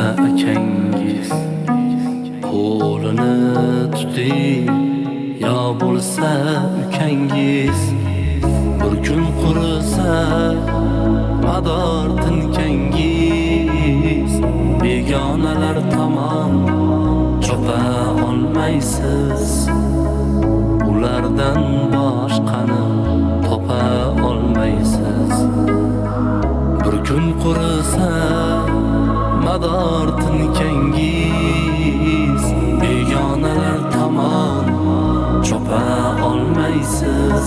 Akangiz qo'lini tuting, yo bo'lsa ukangiz. Bir kun qurisa mador tinkangiz, begonalar tomon chopa olmaysiz, ulardan boshqani topa olmaysiz. Bir kun qurisa mador tinkangiz, begonalar tomon chopa olmaysiz,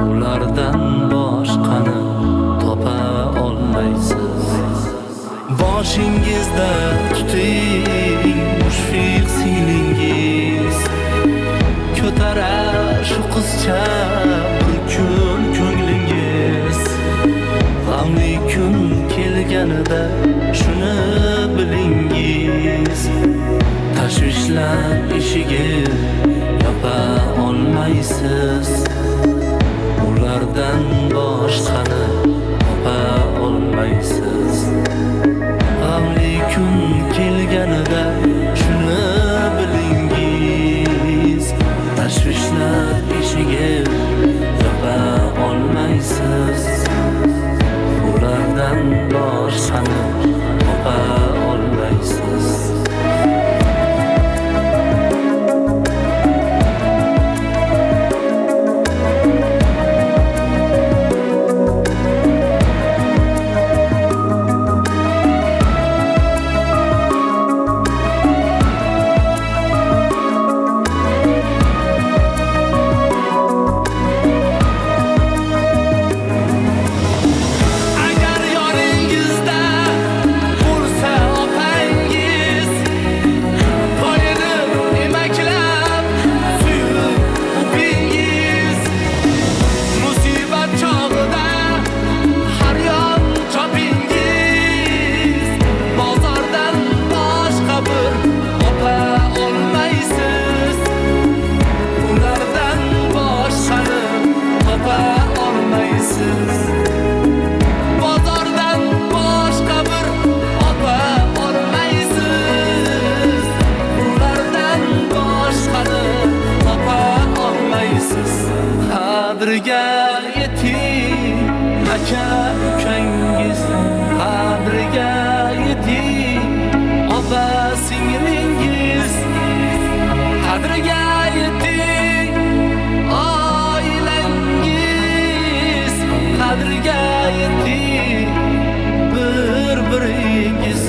ulardan boshqani topa olmaysiz. Boshingizda tuting mushfiq singlingiz, ko'tarar shu qizcha bir kun ko'nglingiz. G'amli kun kelganida shuni bilingiz, tashvishlar eshigi yopa olmaysiz, ulardan boshqani topa olmaysiz. G'amli kun kelganida shuni bilingiz, tashvishlar eshigi yopa olmaysiz, ulardan boshqani topa olmaysiz. Agar yoningizda bo'lsa opangiz, toyini emaklab suyib o'pingiz. Musibat chog'ida har yon chopingiz, bozordan boshqa bir opa olmaysiz, ulardan boshqani topa olmaysiz. Bozordan boshqa bir opa olmaysiz, ulardan boshqani topa olmaysiz. Qadriga yeting aka ukangiz, qadriga yeting opa singlingiz, qadriga yeting oilangiz, qadriga yeting bir biringiz.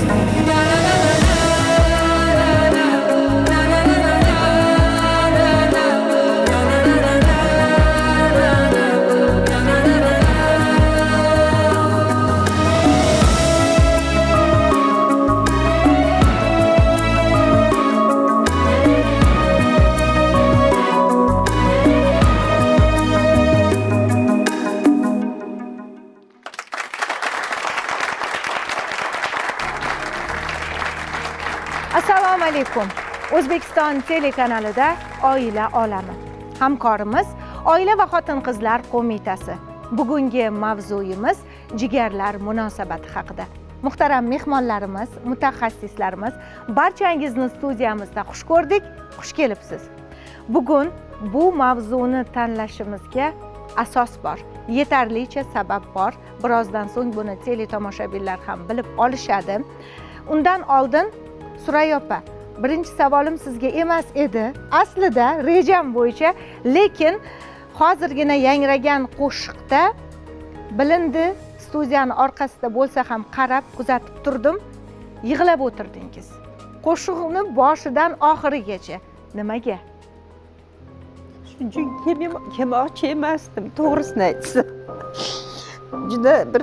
Assalomu alaykum. O'zbekiston telekanalida Oila olami. Hamkorimiz Oila va xotin-qizlar qo'mitasi. Bugungi mavzuyimiz jigarlar munosabati haqida. Muhtaram mehmonlarimiz, mutaxassislarimiz, barchangizni studiyamizda xush ko'rdik, xush kelibsiz. Bugun bu mavzuni tanlashimizga asos bor, yetarlicha sabab bor. Birozdan so'ng buni teletomoshabinlar ham bilib olishadi. Undan oldin Surayyo opa, birinchi savolim sizga emas edi. Aslida rejam bo'yicha, lekin hozirgina yangragan qo'shiqda bilindi, studiyani orqasida bo'lsa ham qarab kuzatib turdim, yig'lab o'tirdingiz. Qo'shiqni boshidan oxirigacha. Nimaga? Shuning uchun kelmoqchi emasdim, to'g'risini aytsam. Juda bir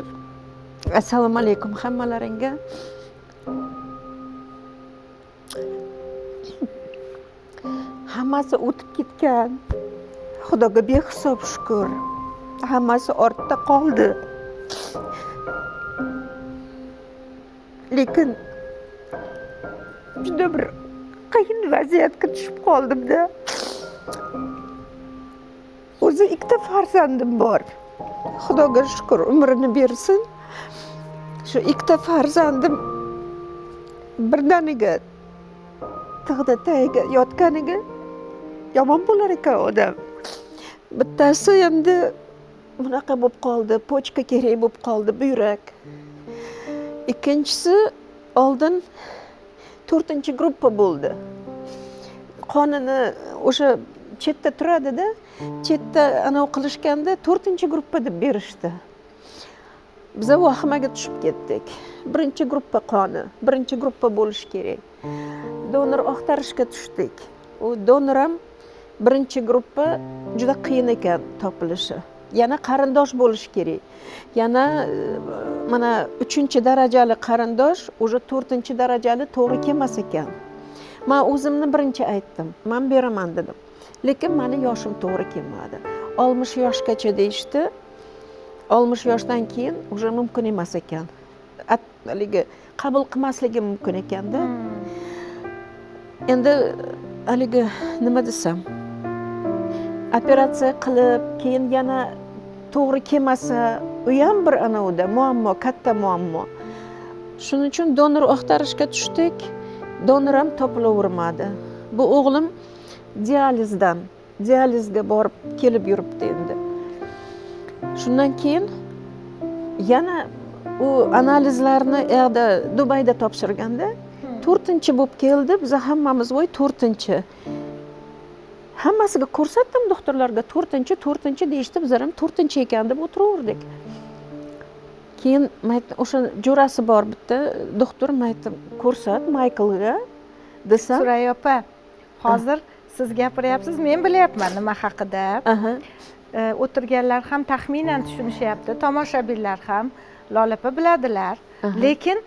assalomu alaykum hammalaringga. Hammasi o'tib ketgan. Xudoga behisob shukur. Hammasi ortda qoldi. Lekin juda bir qiyin vaziyatga tushib qoldimda. O'zi ikkita farzandim bor. Xudoga shukur, umrini bersin. Shu ikkita farzandim Birdaniga tig'ni tagiga yotganiga yomon bo'lar ekan odam. Bittasi endi bunaqa bo'lib qoldi, почка kerak bo'lib qoldi, buyrak. Ikkinchisi oldin 4 gruppa bo'ldi. Qonini o'sha chetda turadida, chetda anavi qilishganda 4 gruppa deb berishdi. Biza vahimaga tushib ketdik. 1 gruppa qoni, 1 gruppa bo'lishi kerak. Donor axtarishga tushdik. U donor ham 1 gruppa juda qiyin ekan topilishi. Yana qarindosh bo'lishi kerak. Yana mana 3 darajali qarindosh, уже 4 darajali to'g'ri kelmas ekan. Men o'zimni birinchi aytdim, men beraman dedim. Lekin meni yoshim to'g'ri kelmadi. 60 yoshgacha deyishdi. 60 yoshdan keyin уже mumkin emas ekan. Haligi qabul qilmasligi mumkin ekanda. Endi haligi nima desam, operatsiya qilib, keyin yana to'g'ri kelmasa, u ham bir anavda muammo, katta muammo. Shuning uchun donor axtarishga tushdik. Donor ham topilavermadi. Bu o'g'lim dializga borib kelib yuribdi endi. Shundan keyin yana u analizlarni u Dubayda topshirganda 4 bo'lib keldi. Biz hammamiz voy 4. Hammasiga ko'rsatdim doktorlarga, 4, 4 deyishdi, bizlar ham 4 ekan deb o'tiraverdik. Keyin o'sha jo'rasi bor bitta doktor, aytdim, ko'rsat Mayklga desam. Surayyo opa, hozir siz gapiryapsiz, men bilyapman nima haqida. O'tirganlar ham taxminan tushunishyapti, tomoshabinlar ham, Lola opa biladilar. Lekin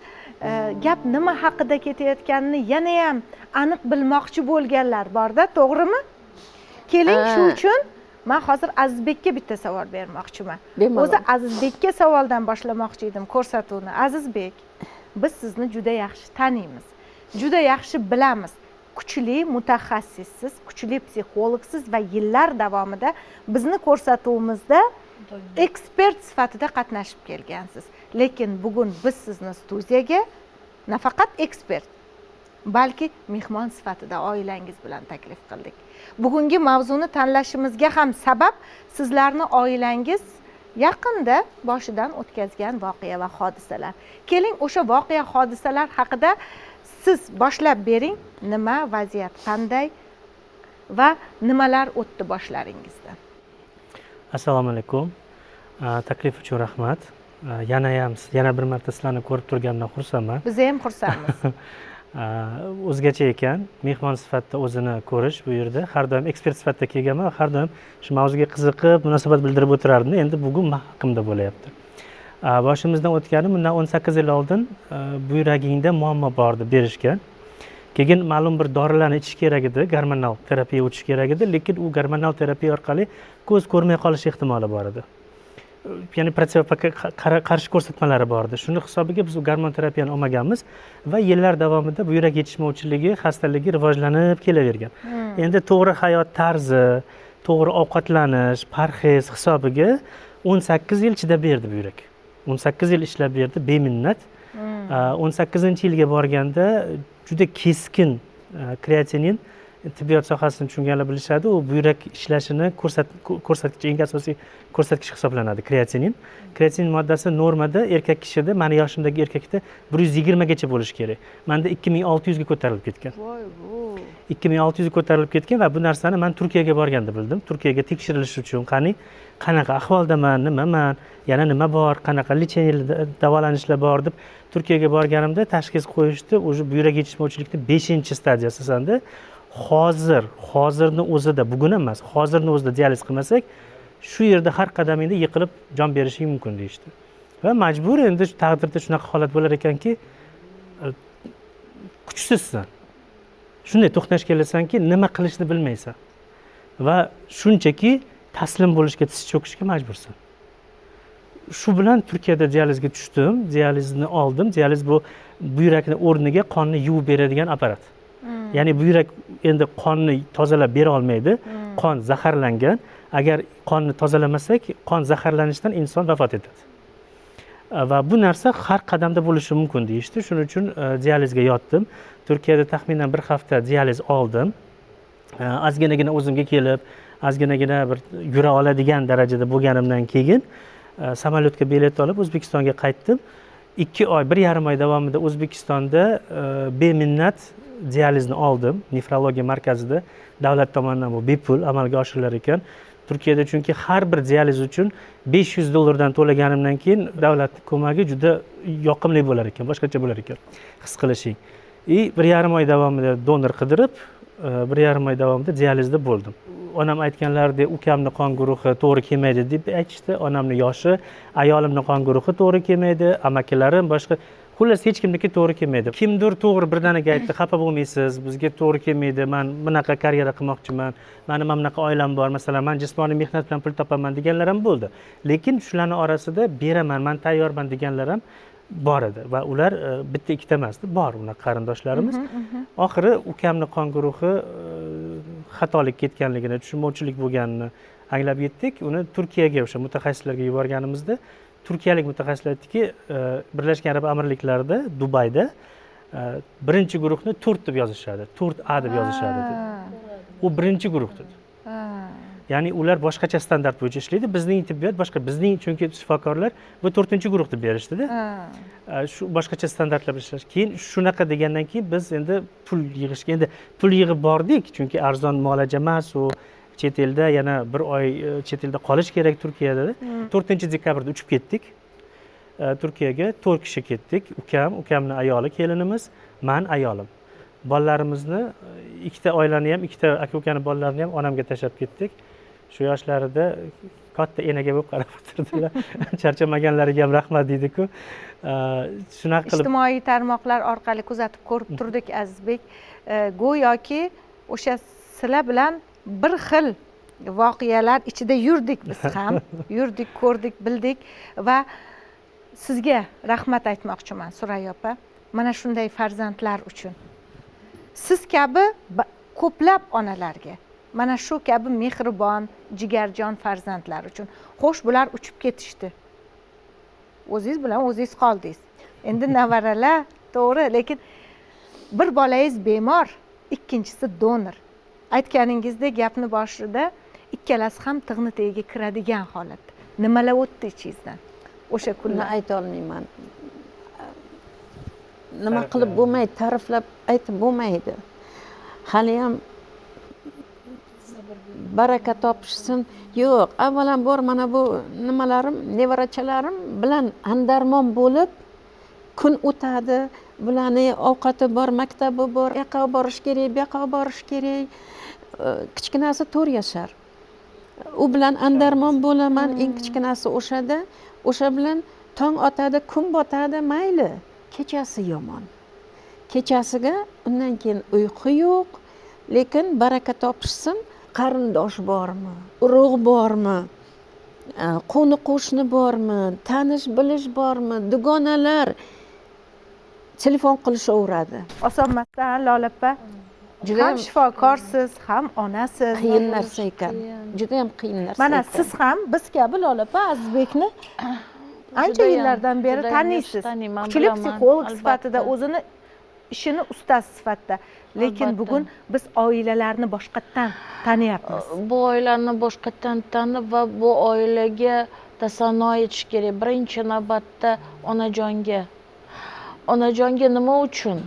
gap nima haqida ketayotganini yana ham aniq bilmoqchi bo'lganlar borda, to'g'rimi? Keling, shu uchun men hozir Azizbekka bitta savol bermoqchiman. O'zi Azizbekka savoldan boshlamoqchi edim ko'rsatuvni. Azizbek, biz sizni juda yaxshi taniymiz, juda yaxshi bilamiz. Kuchli mutaxassissiz, kuchli psixologsiz va yillar davomida bizni ko'rsatuvimizda ekspert sifatida qatnashib kelgansiz. Lekin bugun biz sizni studiyaga nafaqat ekspert, balki mehmon sifatida oilangiz bilan taklif qildik. Bugungi mavzuni tanlashimizga ham sabab sizlarni oilangiz yaqinda boshidan o'tkazgan voqea va hodisalar. Keling, o'sha voqea hodisalar haqida siz boshlab bering, nima vaziyat qanday va nimalar o'tdi boshlaringizdan. Assalomu alaykum. Taklif uchun rahmat. Yana bir marta sizlarni ko'rib turganimdan xursandman. Biz ham xursandmiz. O'zgacha ekan, mehmon sifatida o'zini ko'rish bu yerda. Har doim ekspert sifatida kelganman, har doim shu mavzuga qiziqib, munosabat bildirib o'tirardim. Endi bugun men haqimda bo'lyapti. Boshimizdan o'tgani bundan 18 yil oldin buyragingda muammo bor deb berishgan. Keyin ma'lum bir dorilarni ichish kerak edi, gormonal terapiya o'tish kerak edi, lekin u gormonal terapiya orqali ko'z ko'rmay qolish ehtimoli bor edi. Ya'ni qarshi ko'rsatmalari bor edi. Shuni hisobiga biz u gormon terapiyani olmaganmiz va yillar davomida buyrak yetishmovchiligi, xastaligi rivojlanib kelavergan. Endi to'g'ri hayot tarzi, to'g'ri ovqatlanish, parhez hisobiga 18 yil chidab berdi buyrak. 18 yil ishlab berdi beminnat. 18-yilga borganda juda keskin kreatinin, tibbiyot sohasini tushunganlar bilishadi, u buyrak ishlashini ko'rsatkich, eng asosiy ko'rsatkich hisoblanadi kreatinin. Kreatinin moddasi normada erkak kishida, meni yoshimdagi erkakda 120 gacha bo'lishi kerak. Menda 2600 ga ko'tarilib ketgan. 2600 ga ko'tarilib ketgan va bu narsani men Turkiyaga borganda bildim. Turkiyaga tekshirilish uchun qani qanaqa ahvoldaman, nimaman, yana nima bor, qanaqa lecheniya davolanishlar bor deb Turkiyaga borganimda tashxis qo'yishdi, уже buyrak yetishmovchilikning 5-stadiyasi sanda. Hozirni o'zida, bugun emas, hozirni o'zida dializ qilmasak, shu yerda har qadamingda yiqilib jon berishing mumkin deyishdi. Va majbur endi shu taqdirda shunaqa holat bo'lar ekanki, kuchsizsan. Shunday to'xtash kelasanki, nima qilishni bilmaysan. Va shunchaki taslim bo'lishga, tiz cho'kishga majbursan. Shu bilan Turkiyada dializga tushdim, dializni oldim. Dializ bu buyrakni o'rniga qonni yuvib beradigan apparat. Ya'ni buyrak endi qonni tozalab bera olmaydi. Qon zaharlangan. Agar qonni tozalamasak, qon zaharlanishdan inson vafot etadi. Va bu narsa har qadamda bo'lishi mumkin deyishdi. Shuning uchun dializga yotdim. Turkiyada taxminan bir hafta dializ oldim. Ozginagina o'zimga kelib, ozginagina bir yura oladigan darajada bo'lganimdan keyin samolyotga bilet olib O'zbekistonga qaytdim. 2 oy, 1,5 oy davomida O'zbekistonda beminnat dializni oldim. Nefrologiya markazida davlat tomonidan bu bepul amalga oshirilar ekan. Turkiyada chunki har bir dializ uchun $500 to'laganimdan keyin davlat ko'magi juda yoqimli bo'lar ekan, boshqacha bo'lar ekan his qilishing. И 1,5 oy davomida donor qidirib, 1,5 oy davomida dializda bo'ldim. Onam aytganlaridek, ukamni qon guruhi to'g'ri kelmaydi deb aytishdi. Onamni yoshi, ayolimni qon guruhi to'g'ri kelmaydi, amakilarim, boshqa, xullas hech kimniki to'g'ri kelmaydi. Kimdir to'g'ri birdaniga aytdi, xafa bo'lmaysiz, bizga to'g'ri kelmaydi, man bunaqa karyera qilmoqchiman, mani mana bunaqa oilam bor, masalan, man jismoniy mehnat bilan pul topaman deganlar ham bo'ldi. Lekin shularni orasida beraman, man tayyorman deganlar ham bor edi va ular bitta ikkita emasdi, bor unaqa qarindoshlarimiz. Oxiri ukamni qon guruhi xatolik ketganligini, tushunmovchilik bo'lganini anglab yetdik. Uni Turkiyaga o'sha mutaxassislarga yuborganimizda turkiyalik mutaxassislar aytdiki, Birlashgan Arab Amirliklarida, Dubayda birinchi guruhni 4 deb yozishadi, 4A deb yozishadi dedi. U birinchi guruh dedi. Ya'ni ular boshqacha standart bo'yicha ishlaydi, bizning tibbiyot boshqa, bizning chunki shifokorlar bu 4-guruh deb berishdida. Shu boshqacha standartlar bilan ishlash. Keyin shunaqa degandan keyin biz endi pul yig'ishga, endi pul yig'ib bordik, chunki arzon muolaja emas u, chet elda yana bir oy chet elda qolish kerak Turkiyada. 4 dekabrda uchib ketdik Turkiyaga, 4 kishi ketdik. Ukam, ukamni ayoli, kelinimiz, man, ayolim. Bolalarimizni, ikkita oilani ham, ikkita aka ukani bolalarini ham onamga tashlab ketdik. Shu yoshlarida katta enaga bo'lib qarab o'tirdilar. Charchamaganlariga ham rahmat deydi-ku. Shunaqa qilib ijtimoiy tarmoqlar orqali kuzatib ko'rib turdik, Azizbek. Go'yoki o'sha sizlar bilan bir xil voqealar ichida yurdik, biz ham yurdik, ko'rdik, bildik va sizga rahmat aytmoqchiman, Surayyo opa, mana shunday farzandlar uchun. Siz kabi ko'plab onalarga mana shu kabi mehribon, jigarjon farzandlar uchun. Xo'sh, bular uchib ketishdi, o'zingiz bilan o'zingiz qoldingiz. Endi nevaralar, to'g'ri, lekin bir bolangiz bemor, ikkinchisi donor. Aytganingizdek, gapni boshida, ikkalasi ham tig'ni tagiga kiradigan holat. Nimalar o'tdi ichingizdan o'sha Uni kunlar? Aytolmayman, nima qilib bo'lmaydi, ta'riflab aytib bo'lmaydi. Haliyam baraka topishsin. Yo'q, avvalambor mana bu nimalarim, nevarachalarim bilan andarmon bo'lib kun o'tadi. Bularni ovqati bor, maktabi bor, u yoqqa olib borish kerak, bu yoqqa olib borish kerak. Kichkinasi 4 yashar, u bilan andarmon bo'laman. Eng kichkinasi o'shada, o'sha bilan tong otadi, kun botadi, mayli, kechasi yomon, kechasiga undan keyin uyqu yo'q. Lekin baraka topishsin, qarindosh bormi, urug' bormi, qo'ni qo'shni bormi, tanish bilish bormi, dugonalar telefon qilishaveradi. Oson emasda, Lola opa. Judayam Ham shifokorsiz, ham onasiz. Qiyin narsa ekan, judayam qiyin narsa Mana ekan. siz ham biz kabi Lola opa Azizbekni ancha Judayam, yillardan beri judayam taniysiz. yaxshi taniyman, Kuchli bilaman, psixolog albatta. sifatida, o'zini ishini ustasi sifatida. Lekin Albatta. bugun biz oilalarni boshqatdan taniyapmiz. Bu oilani boshqatdan tanib va bu oilaga tasanno aytish kerak birinchi navbatda onajonga. Onajonga nima uchun?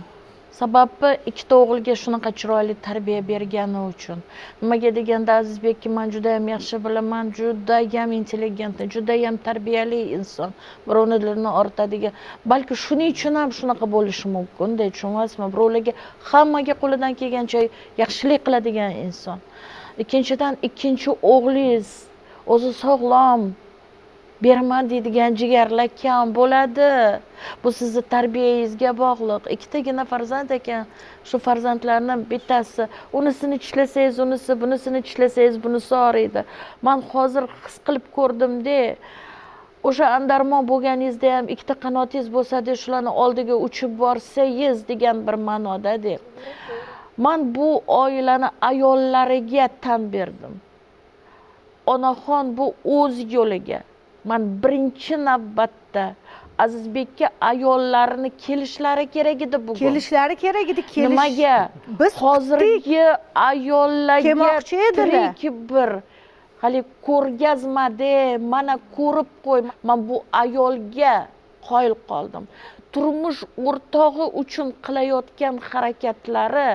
Sababi ikkita o'g'ilga shunaqa chiroyli tarbiya bergani uchun. Nimaga deganda, Azizbekni man judayam yaxshi bilaman, judayam интеллигентный, judayam tarbiyali inson, birovni dilini og'ritadigan, balki shuning uchun ham shunaqa bo'lishi mumkinda, tushunyapsizmi? Birovlarga, hammaga qo'lidan kelgancha yaxshilik qiladigan inson. Ikkinchidan, ikkinchi o'g'lingiz o'zi sog'lom, berman deydigan jigarlar kam bo'ladi. Bu sizni tarbiyangizga bog'liq. Ikkitagina farzand ekan, shu farzandlarni bittasi unisini tishlasangiz unisi, bunisini tishlasangiz bunisi og'riydi. Man hozir his qilib ko'rdimda, o'sha andarmon bo'lganingizda ham ikkita qanotingiz bo'lsada, shularni oldiga uchib borsangiz degan bir ma'nodada. Man bu oilani ayollariga tan berdim. Onaxon bu o'z yo'liga. Man birinchi navbatda Azizbekka ayollarni kelishlari kerak edi bugun. Kelishlari kerak edi. Nimaga? Biz hozirgi ayollarga kelmoqchi edilar. Tirik bir hali ko'rgazmada mana ko'rib qo'y. Men bu ayolga qoyil qoldim. Turmush o'rtog'i uchun qilayotgan harakatlari,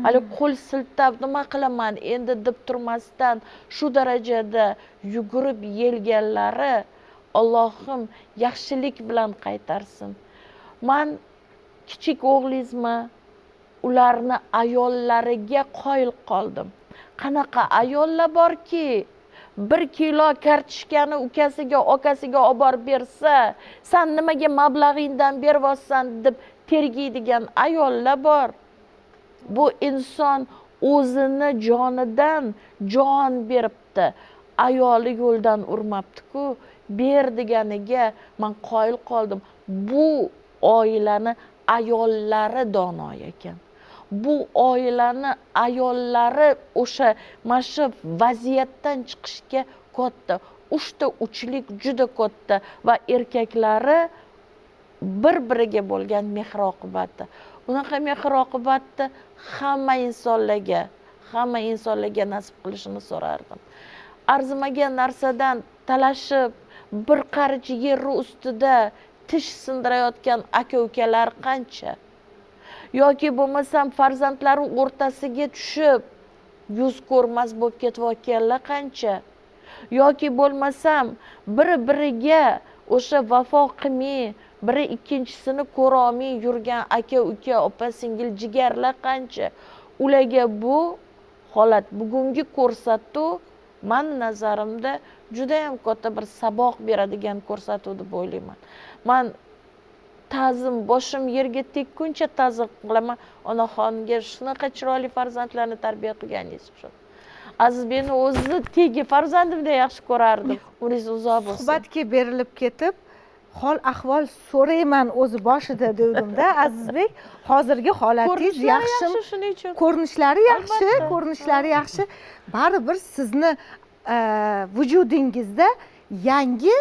hali qo'l siltab nima qilaman endi deb turmasdan shu darajada yugurib yelganlari, Allohim yaxshilik bilan qaytarsin. Man kichik o'g'lingizmi, ularni ayollariga qoyil qoldim. Qanaqa ayollar borki, 1 kilo kartoshkani ukasiga, okasiga olib borib bersa, san nimaga mablag'ingdan beryapsan deb tergiydigan ayollar bor. Bu inson o'zini jonidan jon beribdi. Ayoli yo'ldan urmabdi-ku, ber deganiga men qoyil qoldim. Bu oilani ayollari dono ekan. Bu oilani ayollari o'sha mana shu vaziyatdan chiqishga katta, 3 ta uchlik juda katta va erkaklari bir-biriga bo'lgan mehr-oqibati. Bunaqa mehr-oqibatni hamma insonlarga nasib qilishini so'rardim. Arzimagan narsadan talashib, bir qarich yer ustida tish sindirayotgan aka-ukalar qancha? Yoki bo'lmasam farzandlari o'rtasiga tushib yuz ko'rmas bo'lib ketayotganlar qancha? Yoki bo'lmasam bir-biriga o'sha vafo qilmay, biri ikkinchisini ko'ra olmay yurgan aka-uka, opa-singil, jigarlar qancha? Ularga bu holat, bugungi ko'rsatuv meni nazarimda juda ham katta bir saboq beradigan ko'rsatuv deb o'ylayman. Men ta'zim, boshim yerga tekkuncha ta'zim qilaman onaxonga shunaqa chiroyli farzandlarni tarbiya qilganingiz uchun. Azizbekni o'zi tegi farzandimdek yaxshi ko'rardim. Umringiz uzoq bo'lsin. Suhbatga berilib ketib, hol ahvol so'rayman o'zi boshida devdimda. Azizbek, hozirgi holatingiz yaxshimi? Shuning uchun. Ko'rinishlari yaxshi, ko'rinishlari yaxshi. Baribir sizni vujudingizda yangi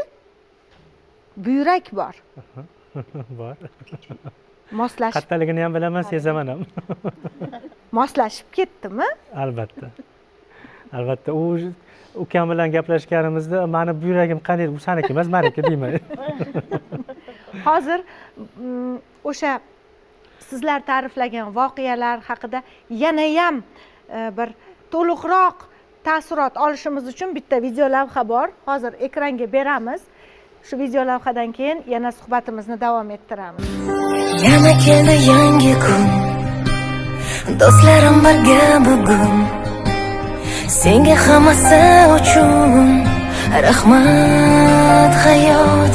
buyrak bor. Bor. Moslashib. Qattaligini ham bilaman, sezaman ham. Moslashib ketdimi? Albatta. Albatta, u ukam bilan gaplashganimizda meni buyragim qanday, u seniki emas, meniki deyman. Hozir o'sha sizlar ta'riflagan voqealar haqida yana ham bir to'liqroq taassurot olishimiz uchun bitta video lavha bor. Hozir ekranga beramiz. Shu video lavhadan keyin yana suhbatimizni davom ettiramiz. Yana keldi yangi kun, do'stlarim birga bugun. Senga hammasi uchun rahmat hayot.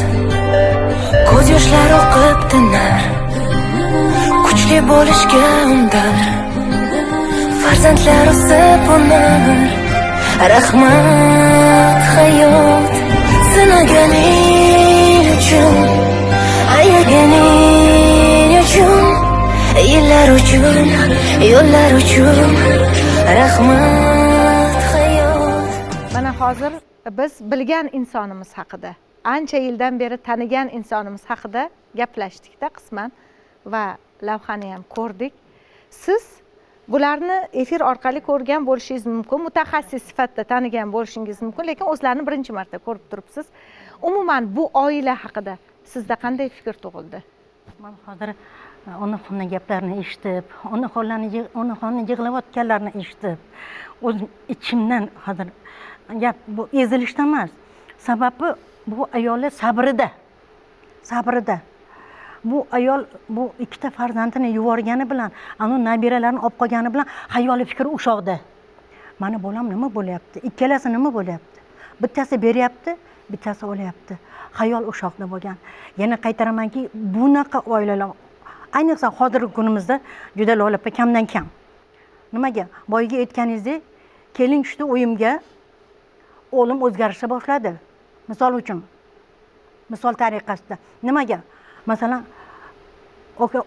Ko'z yoshlar oqib tinar, kuchli bo'lishga undar. Farzandlar o'sib unar, rahmat hayot. Sinaganing uchun, ayaganing uchun, yillar uchun, yo'llar uchun rahmat hayot. Mana hozir biz bilgan insonimiz haqida, ancha yildan beri tanigan insonimiz haqida gaplashdik-da qisman va lavhani ham ko'rdik. Siz bularni efir orqali ko'rgan bo'lishingiz mumkin, mutaxassis sifatida tanigan bo'lishingiz mumkin, lekin o'zlarini birinchi marta ko'rib turibsiz. Umuman bu oila haqida sizda qanday fikr tug'ildi? Men hozir onaxonning gaplarini eshitib, onaxonni yig'layotganlarini eshitib, o'zim ichimdan hozir gap bu ezilishda emas. Sababi bu ayollar sabrida. Sabrida. Bu ayol bu ikkita farzandini yuborgani bilan, anu nabiralarini olib qolgani bilan xayoli fikri ushoqda. Mana bolam nima bo'lyapti? Ikkalasi nima bo'lyapti? Bittasi beryapti, bittasi olyapti. Xayol ushoqda bo'lgan. Yana qaytaramanki, bunaqa oilalar ayniqsa hozirgi kunimizda juda Lola opa kamdan kam. Nimaga? Boyagi aytganingizdek, kelin tushdi uyimga, o'g'lim o'zgarishni boshladi. Misol uchun, misol tariqasida. Nimaga? Masalan,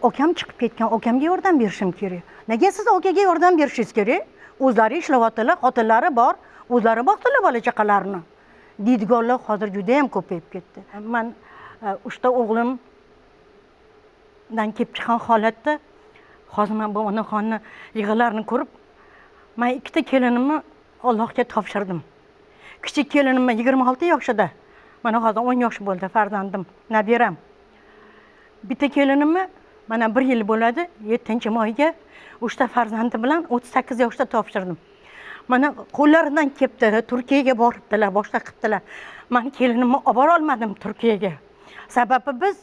okam chiqib ketgan, okamga yordam berishim kerak. Nega siz okaga yordam berishingiz kerak? O'zlari ishlayaptilar, xotinlari bor, o'zlari boqdilar bola chaqalarini. Deydiganlar hozir juda ham ko'payib ketdi. Men Uchta o'g'limdan kelib chiqqan holatda hozir man bu onaxonni yig'ilarini ko'rib, man ikkita kelinimni Allohga topshirdim. Kichik kelinimni 26 yoshida, mana hozir 10 yosh bo'ldi farzandim, nabiram. Bitta kelinimni mana 1 yil bo'ladi, 7-moyga 3ta farzandi bilan 38 yoshda topshirdim. Mana qo'llaridan kelibdi, Turkiyaga boribdilar, boshqa qilibdilar. Man kelinimni olib bora olmadim Turkiyaga. Sababi biz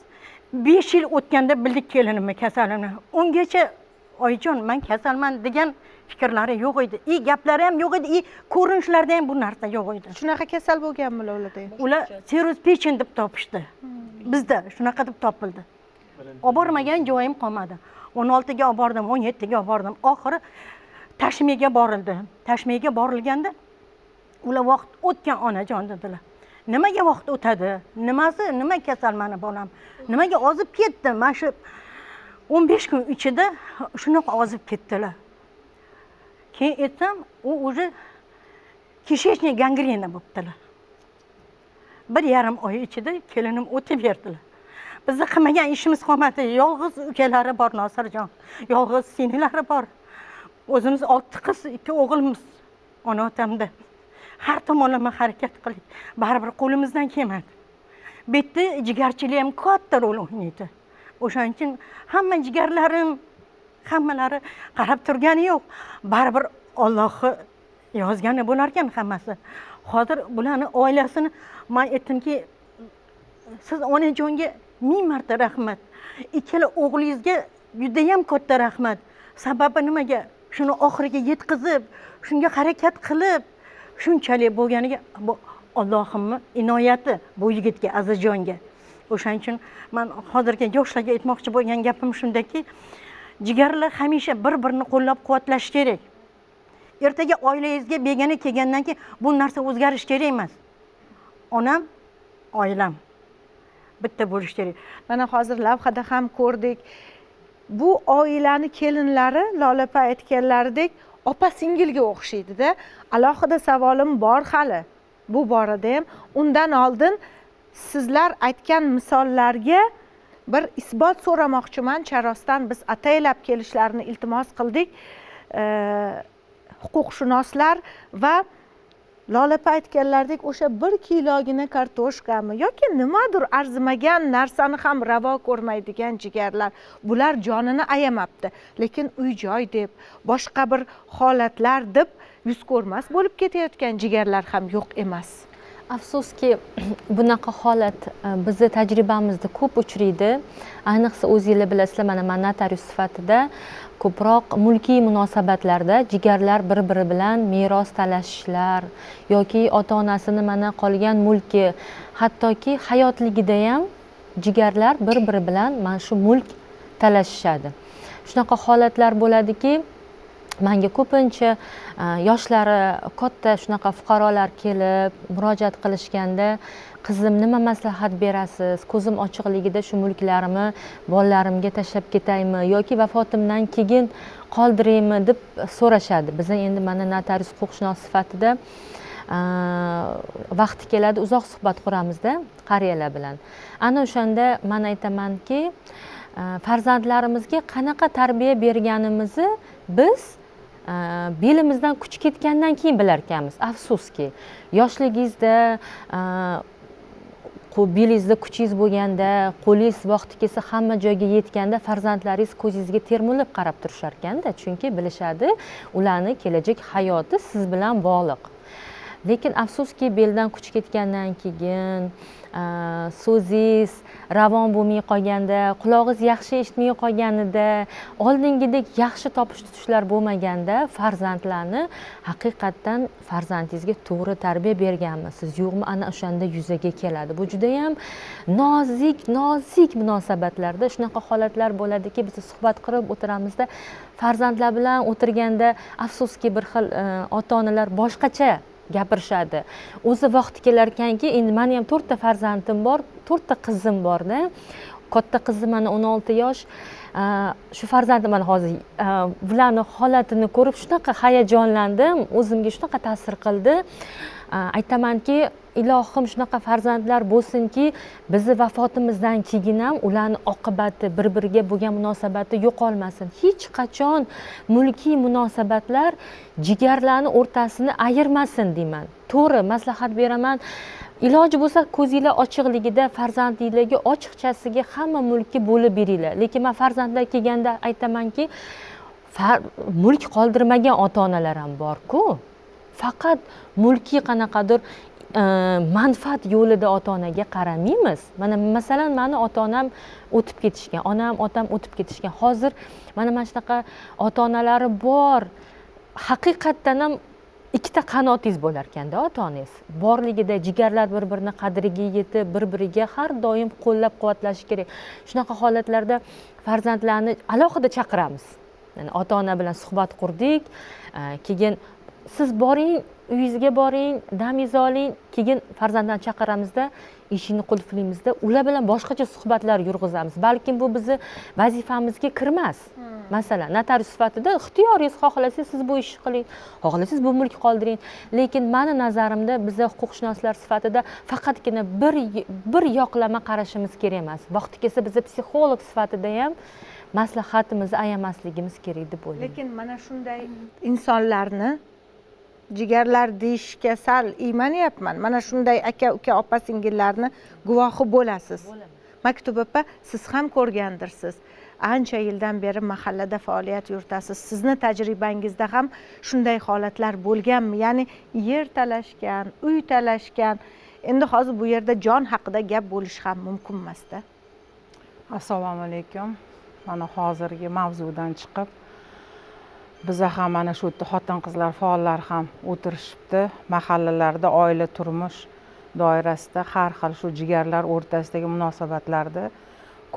5 yil o'tganda bildik kelinimni kasalini. Ungacha oyijon man kasalman degan fikrlari yo'q edi. I gaplari ham yo'q edi, i ko'rinishlarida ham bu narsa yo'q edi. Shunaqa kasal bo'lganmi ularda? Ular sirroz pechin deb topishdi. Bizda shunaqa deb topildi. Olib bormagan joyim qolmadi. 16 ga olib bordim, 17 ga olib bordim. Oxiri Tashmiga borildi. Tashmiga borilganda ular vaqt o'tgan onajon dedilar. Nimaga vaqt o'tadi? Nimasi, nima kasal mani bolam? Nimaga ozib ketdi? Mana shu 15 kun ichida shunaqa ozib ketdilar. Keyin aytsam, u уже кишечный gangrena bo'libdilar. 1,5 oy ichida kelinim o'tib berdilar. Bizni qilmagan ishimiz qolmadi. Yolg'iz ukalari bor Nosirjon, yolg'iz singlari bor. O'zimiz 6 qiz, 2 o'g'ilmiz ona otamda. Har tomonlama harakat qildik. Baribir qo'limizdan kelmadi. Bu yerda jigarchilik ham katta rol o'ynaydi. O'shaning uchun hamma jigarlarim, hammalari qarab turgani yo'q. Baribir Allohni yozgani bo'lar ekan hammasi. Hozir bularni oilasini men aytdimki, siz onajonga 1000 marta rahmat. Ikkala o'g'lingizga juda ham katta rahmat. Sababi nimaga? Shuni oxiriga yetkazib, shunga harakat qilib, shunchalik bo'lganiga bu Allohimning inoyati bu yigitga, Azizjonga. O'shaning uchun men hozirgi yoshlarga aytmoqchi bo'lgan gapim shundaki, jigarlar hamisha bir-birini qo'llab-quvvatlash kerak. Ertaga oilangizga begona kelgandan keyin bu narsa o'zgarishi kerak emas. Onam, oilam bitta bo'lishi kerak. Mana hozir lavhada ham ko'rdik. Bu oilani kelinlari Lola opa aytganlaridek opa singilga o'xshaydi-da. Alohida savolim bor hali bu borada ham. Undan oldin sizlar aytgan misollarga bir isbot so'ramoqchiman. Charosdan biz ataylab kelishlarini iltimos qildik. Huquqshunoslar va Lola opa aytganlaridek o'sha 1 kilogina kartoshkami yoki nimadir arzimagan narsani ham ravo ko'rmaydigan jigarlar, bular jonini ayamabdi, lekin uy joy deb, boshqa bir holatlar deb yuz ko'rmas bo'lib ketayotgan jigarlar ham yo'q emas. Afsuski, bunaqa holat bizni tajribamizda ko'p uchraydi. Ayniqsa o'zingizlar bilasizlar, mana men notarius sifatida ko'proq mulkiy munosabatlarda jigarlar bir-biri bilan meros talashishlar yoki ota-onasini mana qolgan mulki, hattoki hayotligida ham jigarlar bir-biri bilan mana shu mulk talashishadi. Shunaqa holatlar bo'ladiki, menga ko'pincha yoshlari katta shunaqa fuqarolar kelib murojaat qilishganda, qizim nima maslahat berasiz, ko'zim ochiqligida shu mulklarimni bolalarimga tashlab ketaymi yoki vafotimdan keyin qoldiraymi deb so'rashadi. Biz endi mana notarius huquqshunos sifatida vaqti keladi uzoq suhbat quramizda qariyalar bilan. Ana o'shanda men aytamanki, farzandlarimizga qanaqa tarbiya berganimizni biz belimizdan kuch ketgandan keyin bilar ekanmiz. Afsuski, yoshligingizda belingizda kuchingiz bo'lganda, qo'lingiz vaqti kelsa hamma joyga yetganda farzandlaringiz ko'zingizga termilib qarab turishar ekanda, chunki bilishadi ularni kelajak hayoti siz bilan bog'liq. Lekin afsuski, beldan kuch ketgandan keyin so'zingiz ravon bo'lmay qolganda, qulog'ingiz yaxshi eshitmay qolganida, oldingidek yaxshi topish tutishlar bo'lmaganda farzandlarni haqiqatdan farzandingizga to'g'ri tarbiya berganmisiz yo'qmi, ana o'shanda yuzaga keladi. Bu juda ham nozik, nozik munosabatlarda shunaqa holatlar bo'ladiki, biz suhbat qilib o'tiramizda, farzandlar bilan o'tirganda afsuski bir xil ota-onalar boshqacha gapirishadi. O'zi vaqti kelar ekanki, endi meni ham 4 ta farzandim bor, 4 ta qizim borda. Katta qizim mana 16 yosh. Shu farzandim mana hozir bularni holatini ko'rib shunaqa hayajonlandim, o'zimga shunaqa ta'sir qildi. Aytamanki, ilohim shunaqa farzandlar bo'lsinki, bizni vafotimizdan keyin ham ularni oqibati, bir biriga bo'lgan munosabati yo'qolmasin. Hech qachon mulkiy munosabatlar jigarlarni o'rtasini ayirmasin deyman. To'g'ri, maslahat beraman. Iloji bo'lsa ko'zinglar ochiqligida farzandinglarga ochiqchasiga hamma mulkni bo'lib beringlar. Lekin men farzandlar kelganda aytamanki, mulk qoldirmagan ota-onalar ham bor-ku. Faqat mulkiy qanaqadir manfaat yo'lida ota-onaga qaramaymiz. Mana masalan, mani ota-onam o'tib ketishgan, onam, otam o'tib ketishgan. Hozir mana shunaqa ota-onalari bor. Haqiqatdan ham ikkita qanotingiz bo'lar ekanda ota-onangiz. Borligida jigarlar bir-birini qadriga yetib, bir-biriga har doim qo'llab-quvvatlashi kerak. Shunaqa holatlarda farzandlarni alohida chaqiramiz. Ya'ni ota-ona bilan suhbat qurdik, keyin siz boring, uyingizga boring, damingizni oling, keyin farzandlarni chaqiramizda, eshikni qulflaymizda, ular bilan boshqacha suhbatlar yurg'izamiz. Balkim bu bizni vazifamizga kirmas. Masalan, notarius sifatida ixtiyoringiz, xohlasangiz siz bu ishni qiling, xohlasangiz bu mulkni qoldiring. Lekin meni nazarimda biz huquqshunoslar sifatida faqatgina bir yoqlama qarashimiz kerak emas. Vaqti kelsa biz psixolog sifatida ham maslahatimizni ayamasligimiz kerak deb o'ylayman. Lekin mana shunday insonlarni jigarlar deyishga sal iymanyapman. Mana shunday aka, uka, opa, singillarni guvohi bo'lasiz. Maktub opa, siz ham ko'rgandirsiz. Ancha yildan beri mahallada faoliyat yuritasiz. Sizni tajribangizda ham shunday holatlar bo'lganmi? Ya'ni yer talashgan, uy talashgan. Endi hozir bu yerda jon haqida gap bo'lishi ham mumkin emas-da. Assalomu alaykum. Mana hozirgi mavzudan chiqib, biza ham mana shu yerda xotin-qizlar faollar ham o'tirishibdi. Mahallalarda oila turmush doirasida har xil shu jigarlar o'rtasidagi munosabatlarda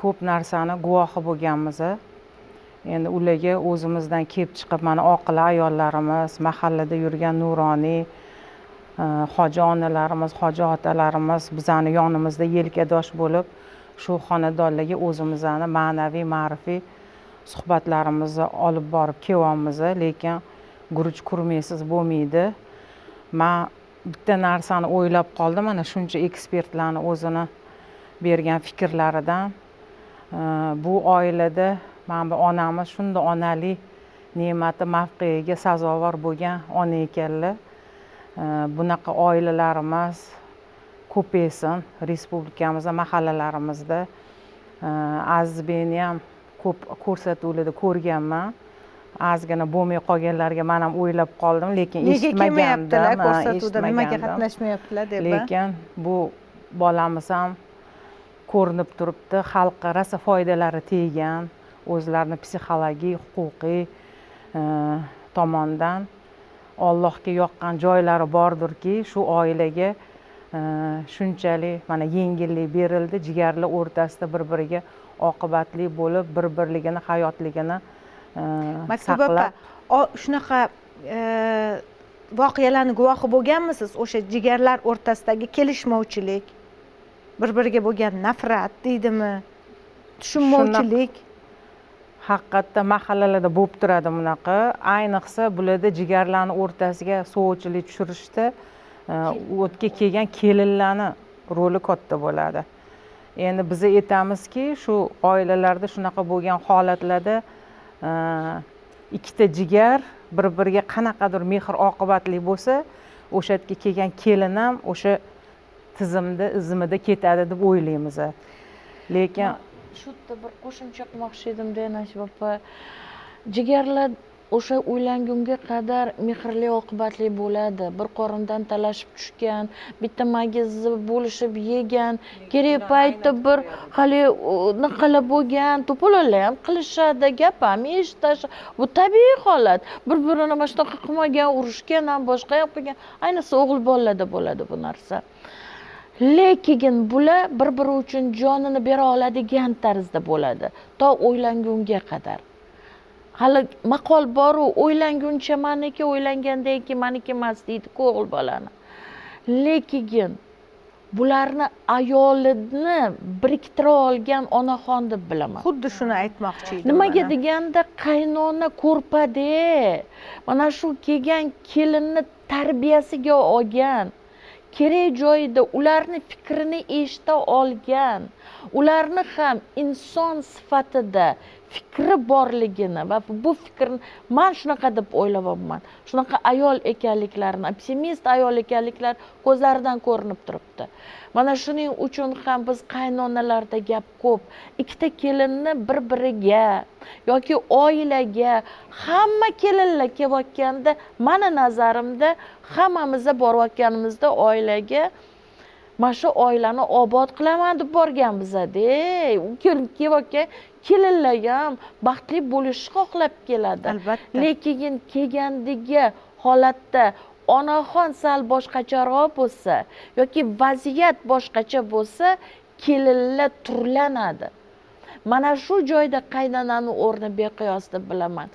ko'p narsani guvohi bo'lganmiz. Endi ularga o'zimizdan kelib chiqib mana oqila ayollarimiz, mahallada yurgan nuroniy, hoji onalarimiz, hoji otalarimiz bizani yonimizda yelkadosh bo'lib, shu xonadonlarga o'zimizni ma'naviy, ma'rifiy suhbatlarimizni olib borib kelyapmiz, lekin guruch kurmaysiz bo'lmaydi. Men bitta narsani o'ylab qoldim, mana shuncha ekspertlarni o'zini bergan fikrlaridan. Bu oilada mana bu onamiz shunda onalik ne'mati mavqeiga sazovor bo'lgan ona ekanlar. Bunaqa oilalarimiz ko'paysin respublikamizda, mahallalarimizda. Azizbekni ham ko'p ko'rsatuvlarda ko'rganman. Ozgina bo'lmay qolganlarga men ham o'ylab qoldim, lekin nega kelmayaptilar eshitmagandim, ko'rsatuvda, nimaga eshitmagandim. qatnashmayaptilar deb. Lekin bu bolamiz ham ko'rinib turibdi, xalqqa rosa foydalari tegan, o'zlarini psixologik, huquqiy tomondan Allohga yoqqan joylari bordirki, shu oilaga shunchalik mana yengillik berildi, jigarlar o'rtasida bir-biriga oqibatli bo'lib, bir-birligini, hayotligini Maktub opa, saqlab. Shunaqa voqealarni guvohi bo'lganmisiz? O'sha jigarlar o'rtasidagi kelishmovchilik, bir-biriga bo'lgan nafrat deydimi, tushunmovchilik? Haqiqatda mahallalarda bo'lib turadi bunaqa. Ayniqsa bularda jigarlarni o'rtasiga sovchilik tushirishda o'tga kelgan kelinlarni roli katta bo'ladi. Endi biz aytamizki, shu oilalarda shunaqa bo'lgan holatlarda ikkita jigar bir-biriga qanaqadir mehr oqibatli bo'lsa, o'sha yerga kelgan kelin ham o'sha tizimda, izimida ketadi deb o'ylaymiz. Lekin shu yerda bir qo'shimcha qilmoqchi edim-da, Nasiba opa. Jigarlar o'sha uylangunga qadar mehrli oqibatli bo'ladi. Bir qorindan talashib tushgan, bitta magizni bo'lishib yegan, kerak paytda bir hali naqala bo'lgan, to'polonlar ham qilishadi, gap ham eshitishadi. Bu tabiiy holat. Bir-birini mana shunaqa qilmagan, urushgan ham, boshqa ham qilgan. Ayniqsa o'g'il bolalarda bo'ladi bu narsa. Lekin bular bir-biri uchun jonini bera oladigan tarzda bo'ladi, to uylangunga qadar. Hali maqol bor-u, uylanguncha maniki, uylangandan keyin maniki emas deydi-ku o'g'il bolani. Lekin bularni ayolini biriktira olgan onaxon deb bilaman. Xuddi shuni aytmoqchi edim. Nimaga deganda qaynona ko'rpada mana shu kelgan kelinni tarbiyasiga olgan. Kerak joyida ularni fikrini eshita olgan, ularni ham inson sifatida fikri borligini va bu fikrni man shunaqa deb o'ylayapman, shunaqa ayol ekanliklarini, optimist ayol ekanliklari ko'zlaridan ko'rinib turibdi. Mana shuning uchun ham biz qaynonalarda gap ko'p. Ikkita kelinni bir-biriga yoki oilaga hamma kelinlar kelayotganda, mani nazarimda hammamiz borayotganimizda oilaga mana shu oilani obod qilaman deb borgan bizada. U kelayotgan kelinlar ham baxtli bo'lishni xohlab keladi. Albatta. Lekin kelgandagi holatda onaxon sal boshqacharoq bo'lsa yoki vaziyat boshqacha bo'lsa, kelinlar turlanadi. Mana shu joyda qaynonani o'rni beqiyos deb bilaman.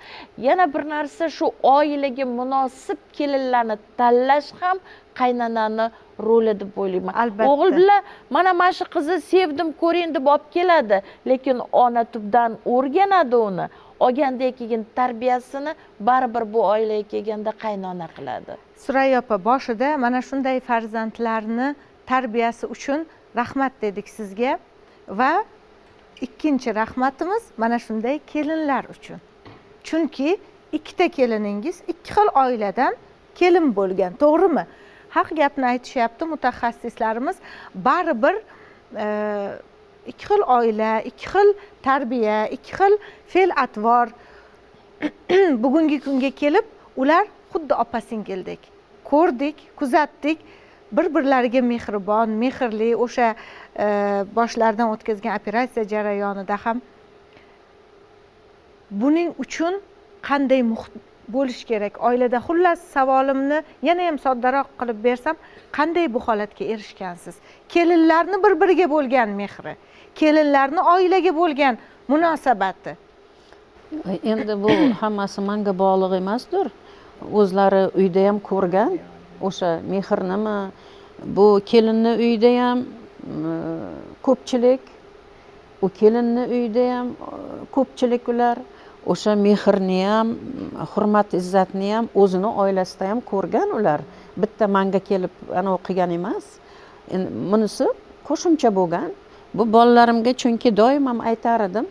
Yana bir narsa, shu oilaga munosib kelinlarni tanlash ham qaynonani roli deb o'ylayman. Albatta. O'g'il bilan mana shu qizni sevdim, ko'ring deb olib keladi, lekin ona tubdan o'rganadi uni. Olgandan keyin tarbiyasini baribir bu oilaga kelganda qaynona qiladi. Surayyo opa, boshida mana shunday farzandlarni tarbiyasi uchun rahmat dedik sizga va ikkinchi rahmatimiz mana shunday kelinlar uchun. Chunki ikkita keliningiz ikki xil oiladan kelin bo'lgan, to'g'rimi? Haq gapni aytishyapti mutaxassislarimiz, baribir ikki xil oila, ikki xil tarbiya, ikki xil fe'l-atvor bugungi kunga kelib ular xuddi opa-singildek. Ko'rdik, kuzatdik, bir-birlariga mehribon, mehrli, o'sha boshlaridan o'tkazgan operatsiya jarayonida ham buning uchun qanday muhit bo'lish kerak oilada? Xullas, savolimni yana ham soddaroq qilib bersam, qanday bu holatga erishgansiz? Kelinlarni bir-biriga bo'lgan mehri, kelinlarni oilaga bo'lgan munosabati. Endi bu hammasi menga bog'liq emasdir. O'zlari uyda ham ko'rgan o'sha mehrnimi, bu kelinni uyida ham ko'pchilik, u kelinni uyida ham ko'pchilik, ular o'sha mehrni ham, hurmat izzatni ham o'zini oilasida ham ko'rgan ular. Bitta manga kelib ana o'qigan emas. Endi bunisi qo'shimcha bo'lgan. Bu bolalarimga chunki doim ham aytar edim,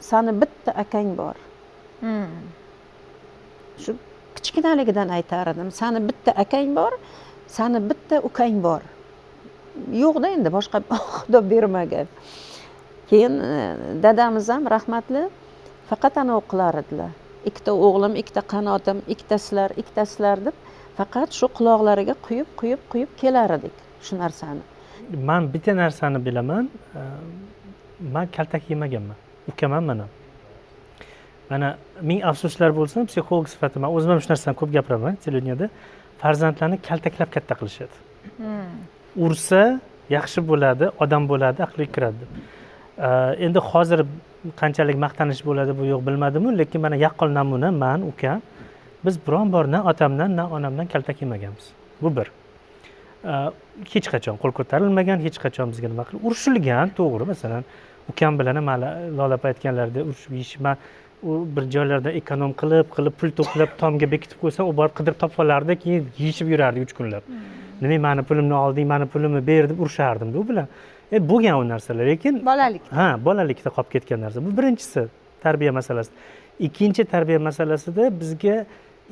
sani bitta akang bor. Shu kichkinaligidan aytar edim, sani bitta akang bor, sani bitta ukang bor. Yo'qda endi boshqa Xudo bermagan. Keyin dadamiz ham rahmatli faqat ana o'qilar edilar. Ikkita o'g'lim, ikkita qanotim, ikkitasizlar, ikkitasizlar deb faqat shu quloqlariga quyib, quyib, quyib kelar edik shu narsani. Men bitta narsani bilaman, men kaltak yemaganman. Ukam ham mana. Mana ming afsuslar bo'lsin, psixolog sifatida men o'zim ham shu narsani ko'p gapiraman televideniyada. Farzandlarni kaltaklab katta qilishadi. Ursa yaxshi bo'ladi, odam bo'ladi, aqliga kiradi deb. Endi hozir qanchalik maqtanish bo'ladi bu yo'q bilmadim-u, lekin mana yaqqol namuna men, ukam, biz biron bor na otamdan, na onamdan kaltak yemaganmiz. Bu bir. Hech qachon qo'l ko'tarilmagan, hech qachon bizga nima qilib urushilgan, to'g'ri, masalan, ukam bilan ham Lola opa aytganlarida urushib yeyishma, u bir joylarda ekonom qilib, qilib pul to'plab tomga bekitib qo'ysam, u borib qidirib topib olardi, keyin yeyishib yurardi 3 kunlab. Nima meni pulimni olding, meni pulimni ber deb urushardim u bilan. Bo'lgan u narsalar, lekin bolalikda. Ha, bolalikda qolib ketgan narsa. Bu birinchisi tarbiya masalasi. Ikkinchi tarbiya masalasida bizga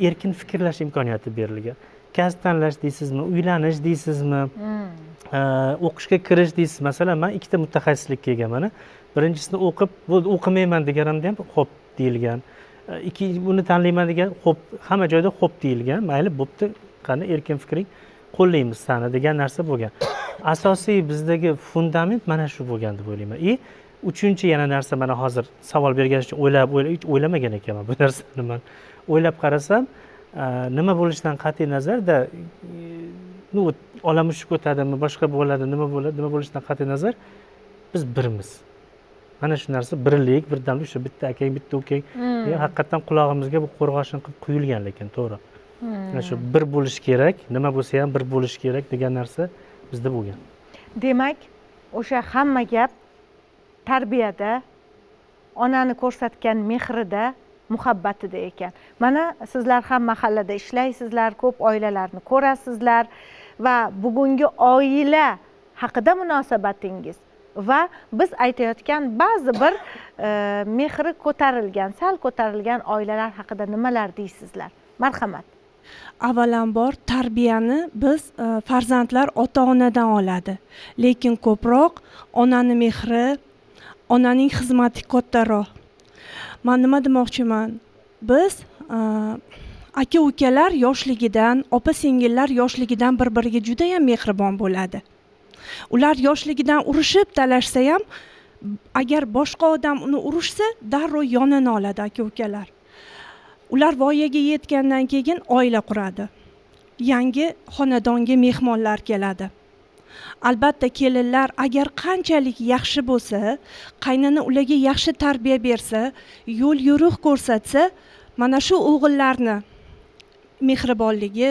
erkin fikrlash imkoniyati berilgan. Kasb tanlash deysizmi, uylanish deysizmi, o'qishga kirish deysiz. Masalan, men ikkita mutaxassislikka egaman. Birinchisini o'qib, bo'ldi, o'qimayman deganimda ham xo'p deyilgan. Ikkinchi buni tanlayman degan, xo'p, hamma joyda xo'p deyilgan. Mayli, bo'pti, qani erkin fikring, qo'llaymiz seni degan narsa bo'lgan. Asosiy bizdagi fundament mana shu bo'lgan deb o'ylayman. Uchinchi yana narsa, mana hozir savol bergan uchun o'ylab, hech o'ylamagan ekanman bu narsani men. O'ylab qarasam, nima bo'lishidan qat'iy nazarda, olamushuk o'tadimi, boshqa bo'ladi, nima bo'ladi, nima bo'lishidan qat'iy nazar biz birmiz. Mana shu narsa birlik, birdamlik, shu bitta akang, bitta ukang. Haqiqatan qulog'imizga bu qo'rg'oshin qilib quyilgan, lekin to'g'ri. Mana shu bir bo'lish kerak, nima bo'lsa ham bir bo'lish kerak degan narsa bizda bo'lgan. Demak, o'sha hamma gap tarbiyada, onani ko'rsatgan mehrida, muhabbatida ekan. Mana sizlar ham mahallada ishlaysizlar, ko'p oilalarni ko'rasizlar va bugungi oila haqida munosabatingiz va biz aytayotgan ba'zi bir mehri ko'tarilgan, sal ko'tarilgan oilalar haqida nimalar deysizlar? Marhamat. Avvalambor tarbiyani biz farzandlar ota-onadan oladi. Lekin ko'proq onani mehri, onaning xizmati kattaroq. Men nima demoqchiman? Biz aka-ukalar yoshligidan, opa-singillar yoshligidan bir-biriga juda ham mehribon bo'ladi. Ular yoshligidan urushib talashsa ham, agar boshqa odam uni urushsa, darrov yonini oladi aka-ukalar. Ular voyaga yetgandan keyin oila quradi. Yangi xonadonga mehmonlar keladi. Albatta kelinlar agar qanchalik yaxshi bo'lsa, qaynona ularga yaxshi tarbiya bersa, yo'l yo'riq ko'rsatsa, mana shu o'g'illarni mehribonligi,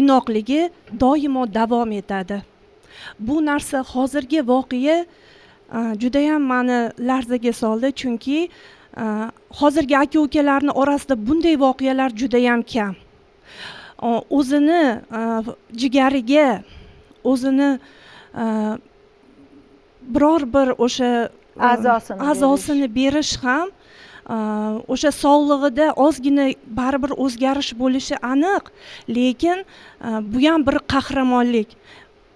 inoqligi doimo davom etadi. Bu narsa hozirgi voqea juda ham meni larzaga soldi, chunki hozirgi aka-ukalarning orasida bunday voqealar juda ham kam. O'zini jigariga, o'zini biror bir o'sha a'zosini berish ham o'sha sog'lig'ida ozgina baribir o'zgarish bo'lishi aniq, lekin bu ham bir qahramonlik.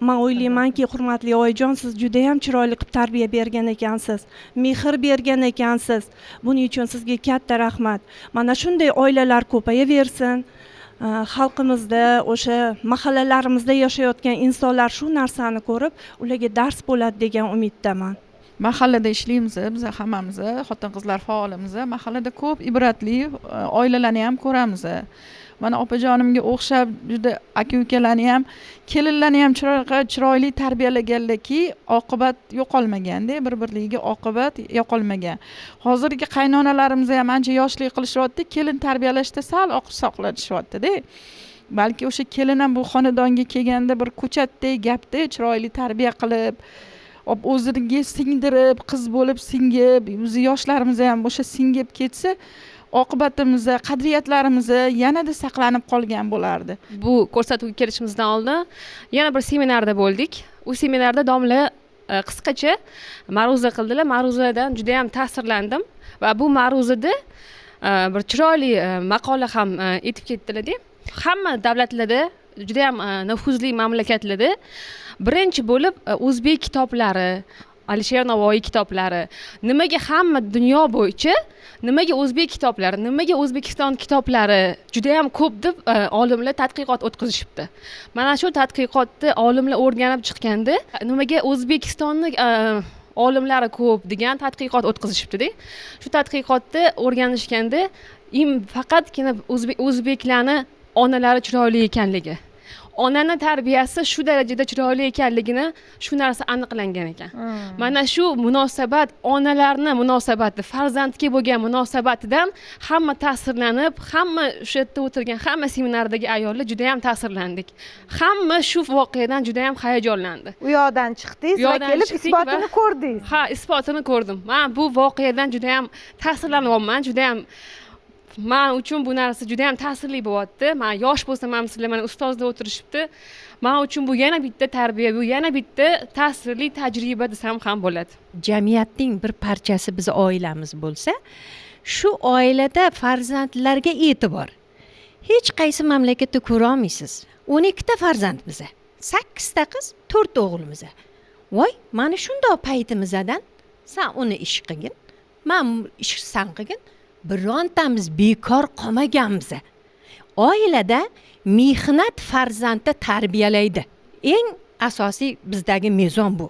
Men o'ylaymanki, hurmatli oyijon, siz juda ham chiroyli qilib tarbiya bergan ekansiz, mehr bergan ekansiz. Buning uchun sizga katta rahmat. Mana shunday oilalar ko'payaversin. Xalqimizda, o'sha mahallalarimizda yashayotgan insonlar shu narsani ko'rib, ularga dars bo'ladi degan umiddaman. Mahallada ishlaymiz, biz hammamiz, xotin-qizlar faolimiz. Mahallada ko'p ibratli oilalarni ham ko'ramiz. Mana opajonimga o'xshab juda aka-ukalarni ham, kelinlarni ham chiroyli tarbiyalaganlarki, oqibat yo'qolmaganda, bir-birligiga oqibat yo'qolmagan. Hozirgi qaynonalarimiz ham ancha yoshlik qilishyapti, kelin tarbiyalashda sal oqsoqlanishyapti-da. Balki o'sha kelin ham bu xonadonga kelganda bir ko'chatdek gapda chiroyli tarbiya qilib, o'ziga singdirib, qiz bo'lib singib, o'zi yoshlarimiz ham o'sha singib ketsa, oqibatimiz, qadriyatlarimiz yanada saqlanib qolgan bo'lardi. Bu ko'rsatuvga kelishimizdan oldin yana bir seminarda bo'ldik. U seminarda domla qisqacha ma'ruza qildilar. Ma'ruzadan juda ham ta'sirlandim va bu ma'ruzada bir chiroyli maqola ham aytib ketdilar-da. Hamma davlatlarda, juda ham nufuzli mamlakatlarda birinchi bo'lib o'zbek kitoblari, Alisher Navoiy kitoblari, nimaga hamma dunyo bo'yicha, nimaga o'zbek kitoblari, nimaga O'zbekiston kitoblari juda ham ko'p deb olimlar tadqiqot o'tkazishibdi. Mana shu tadqiqotni olimlar o'rganib chiqqanda, nimaga O'zbekistonni olimlari ko'p degan tadqiqot o'tkazishibdi-da. Shu tadqiqotni o'rganishganda faqatgina o'zbeklarni onalari chiroyli ekanligi, onani tarbiyasi shu darajada chiroyli ekanligini shu narsa aniqlangan ekan. Mana shu munosabat, onalarni munosabati, farzandga bo'lgan munosabatidan hamma ta'sirlanib, hamma o'sha yerda o'tirgan hamma seminardagi ayollar juda ham ta'sirlandik. Hamma shu voqeadan juda ham hayajonlandi. U yoqdan chiqdingiz va kelib isbotini ko'rdingiz. Ha, isbotini ko'rdim. Men bu voqeadan juda ham ta'sirlanyapman, juda ham men uchun bu narsa juda ham ta'sirli bo'lyapti. Men yosh bo'lsam ham sizlar mana ustozlar o'tirishibdi. Men uchun bu yana bitta tarbiya, bu yana bitta ta'sirli tajriba desam ham bo'ladi. Jamiyatning bir parchasi biz oilamiz bo'lsa, shu oilada farzandlarga e'tibor. Hech qaysi mamlakatda ko'ra olmaysiz. 12 ta farzand biza. 8 ta qiz, 4 o'g'limiz. Voy, mana shundoq paytimizdan sen uni ish qilgin, men ish san qilgin. Birontamiz bekor qolmaganmiz. Oilada mehnat farzandni tarbiyalaydi. Eng asosiy bizdagi mezon bu.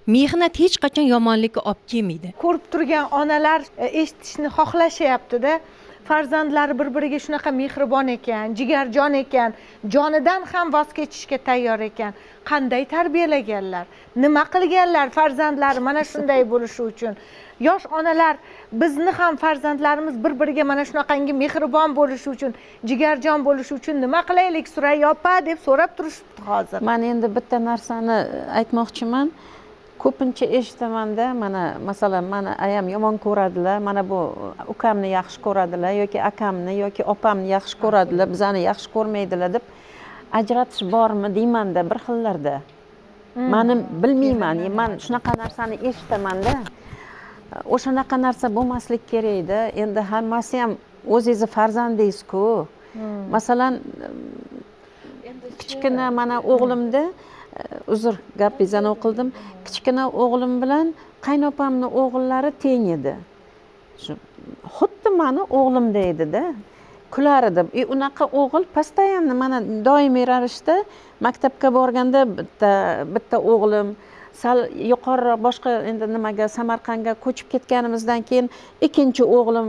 Mehnat hech qachon yomonlikka olib kelmaydi. Ko'rib turgan onalar eshitishni xohlashyapti-da. Farzandlari bir-biriga shunaqa mehribon ekan, jigarjon ekan, jonidan ham voz kechishga tayyor ekan. Qanday tarbiyalaganlar, nima qilganlar farzandlari mana shunday bo'lishi uchun? Yosh onalar, bizni ham farzandlarimiz bir-biriga mana shunaqangi mehribon bo'lishi uchun, jigarjon bo'lishi uchun nima qilaylik Surayyo opa deb so'rab turishibdi hozir. Men endi bitta narsani aytmoqchiman. Ko'pincha eshitamanda, mana masalan, mani ayam yomon ko'radilar, mana bu ukamni yaxshi ko'radilar yoki akamni yoki opamni yaxshi ko'radilar, bizani yaxshi ko'rmaydilar deb ajratish bormi deymanda bir xillarda. Mani bilmayman, man shunaqa narsani eshitamanda. O'shanaqa narsa bo'lmaslik kerakda. Endi hammasi ham o'zingizni farzandingiz-ku. Masalan, kichkina mana o'g'limda, uzr, gapingizni o'qildim. Kichkina o'g'lim bilan qaynopamni o'g'illari teng edi. Shu xuddi mani o'g'limda edi-da. Kular edi. Unaqa o'g'il постоянно mana doimiy ravishda maktabga borganda bitta o'g'lim sal yuqoriroq boshqa endi nimaga Samarqandga ko'chib ketganimizdan keyin ikkinchi o'g'lim,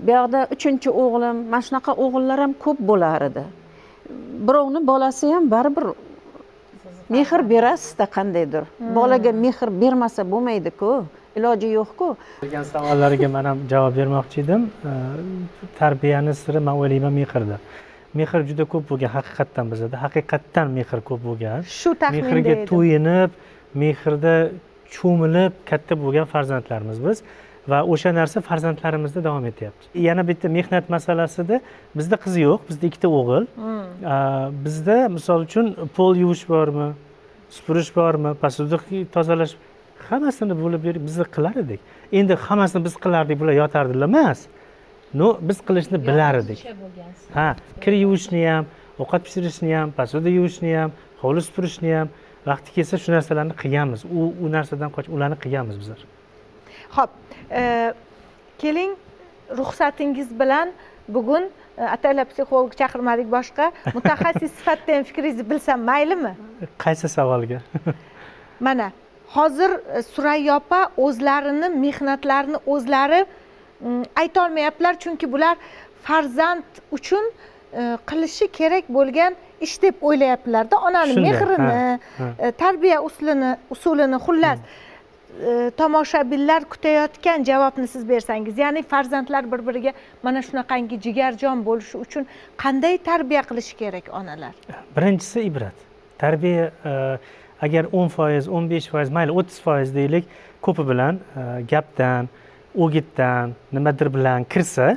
bu yoqda uchinchi o'g'lim, mana shunaqa o'g'illar ham ko'p bo'lar edi. Birovni bolasi ham baribir mehr berasizda qandaydir. Bolaga mehr bermasa bo'lmaydi-ku, iloji yo'q-ku. Degan savollariga men ham javob bermoqchi edim. Tarbiyani siri men o'ylayman mehrda. Mehr juda ko'p bo'lgan haqiqatdan bizda. Haqiqatdan mehr ko'p bo'lgan. Shu taxminda mehrga to'yinib, mehrda cho'milib katta bo'lgan farzandlarimiz biz va o'sha narsa farzandlarimizda davom etyapti. Yana bitta mehnat masalasida bizda qiz yo'q, bizda ikkita o'g'il. Bizda misol uchun pol yuvish bormi, supurish bormi, posuda tozalash, hammasini bo'lib berib biz qilar edik. Endi hammasini biz qilardik, bular yotardilar emas. No, biz qilishni bilar edik. Ha, kir yuvishni ham, ovqat pishirishni ham, posuda yuvishni ham, hovli supurishni ham vaqti kelsa shu narsalarni qilganmiz. U narsadan qochib, ularni qilganmiz bizlar. Xo'p, keling, ruxsatingiz bilan bugun ataylab psixolog chaqirmadik, boshqa mutaxassis sifatida ham fikringizni bilsam maylimi? Qaysi savolga? Mana hozir Surayyo opa o'zlarini mehnatlarini o'zlari ayta olmayaptilar, chunki bular farzand uchun qilishi kerak bo'lgan ish deb o'ylayaptilar-da, onani mehrini, tarbiya usulini, xullas tomoshabinlar kutayotgan javobni siz bersangiz, ya'ni farzandlar bir-biriga mana shunaqangi jigarjon bo'lishi uchun qanday tarbiya qilishi kerak onalar? Birinchisi ibrat. Tarbiya agar 10%, 15%, mayli 30% deylik, ko'pi bilan gapdan, o'gitdan, nimadir bilan kirsa,